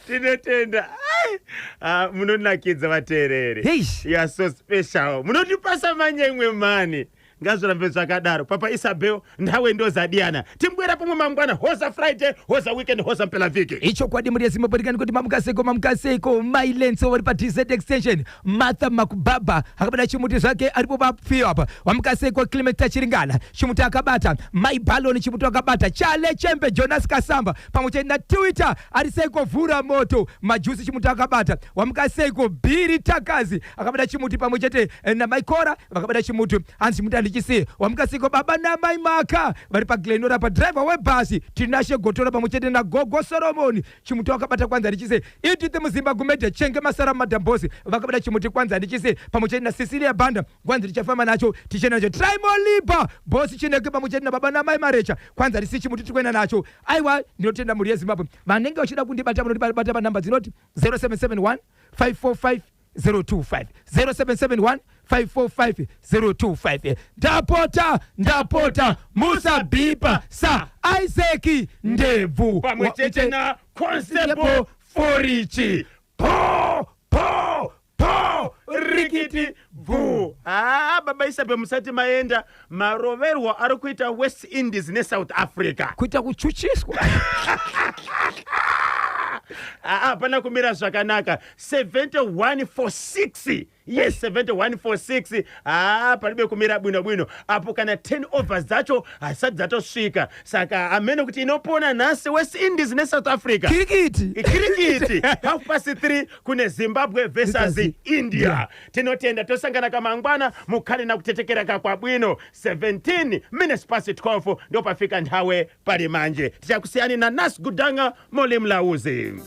Tinotenda. Ai, ah, munonakidza vateereri. Heish. You are so special, munotipasa manyemwe mani. Ngazvirambe zvakadaro. Papa Isabel, ndawe ndozadiyana, timbwera pamwe mangwana. Hoza Friday, hoza weekend, hoza mpelavhiki. Ichokwadi, muri yeZimbabwe rikani kuti mamukaseko, mamukaseko. Mailenso vari paDZ Extension, Martha Makubaba akabata chimuti zvake aripo papfiyo apa. Wamukaseko Clement Tachiringana, chimuti akabata. Mai Baloni, chimuti akabata. Chale Chembe, Jonas Kasamba pamwe chete naTwitter ari seiko vhura moto majusi, chimuti akabata. Wamukaseko Bhiri Takazi akabata chimuti pamwe chete naMaikora vakabata chimuti, hanzi chimuti handichisiye. Wamukaseko baba namai Maka vari paGlenora, padriver webhasi Tinashe Gotora pamwe chete naGogo Solomoni, chimuti wakabata, kwanza handichise. Edith Muzimba Gumede, Chenge Masara Madhambosi vakabata chimuti, kwanza handichise, pamwe chete naCecilia Banda, kwanzi tichafamba nacho, tichienda nacho. Trimolipa Bosi Chineke pamwe chete nababa namai Marecha, kwanza risi chimuti tikuenda nacho. Aiwa, ndinotenda mhuri yeZimbabwe. Vanenge vachida kundibata munondibata panhamba dzinoti 0771 545 025, 0771 545 025. Ndapota, ndapota, musabhipa sa Isaac Ndebvu pamwe chete na Constable Forichi. Po po po, rikiti bvu. Haa, baba Isabe, musati maenda, maroverwo ari kuita West Indies neSouth Africa. Kuita kuchuchiswa. Haa, hapana kumira zvakanaka. 71 for 6. Yes, 71 for 6. Ah, palibe kumira bwinobwino apo, kana 10 overs dzacho hasati dzatosvika, saka amene kuti inopona nhasi West Indies neSouth Africa. Kirikiti. Kirikiti, 3:30 kune Zimbabwe versus Versus India. Tinotenda, tosangana kamangwana. Mukhale na kutetekera kakwabwino. 12:17 ndopafika nthawe pali manje. Tichakusiyani na Nas Gudanga Mole Mlauzi.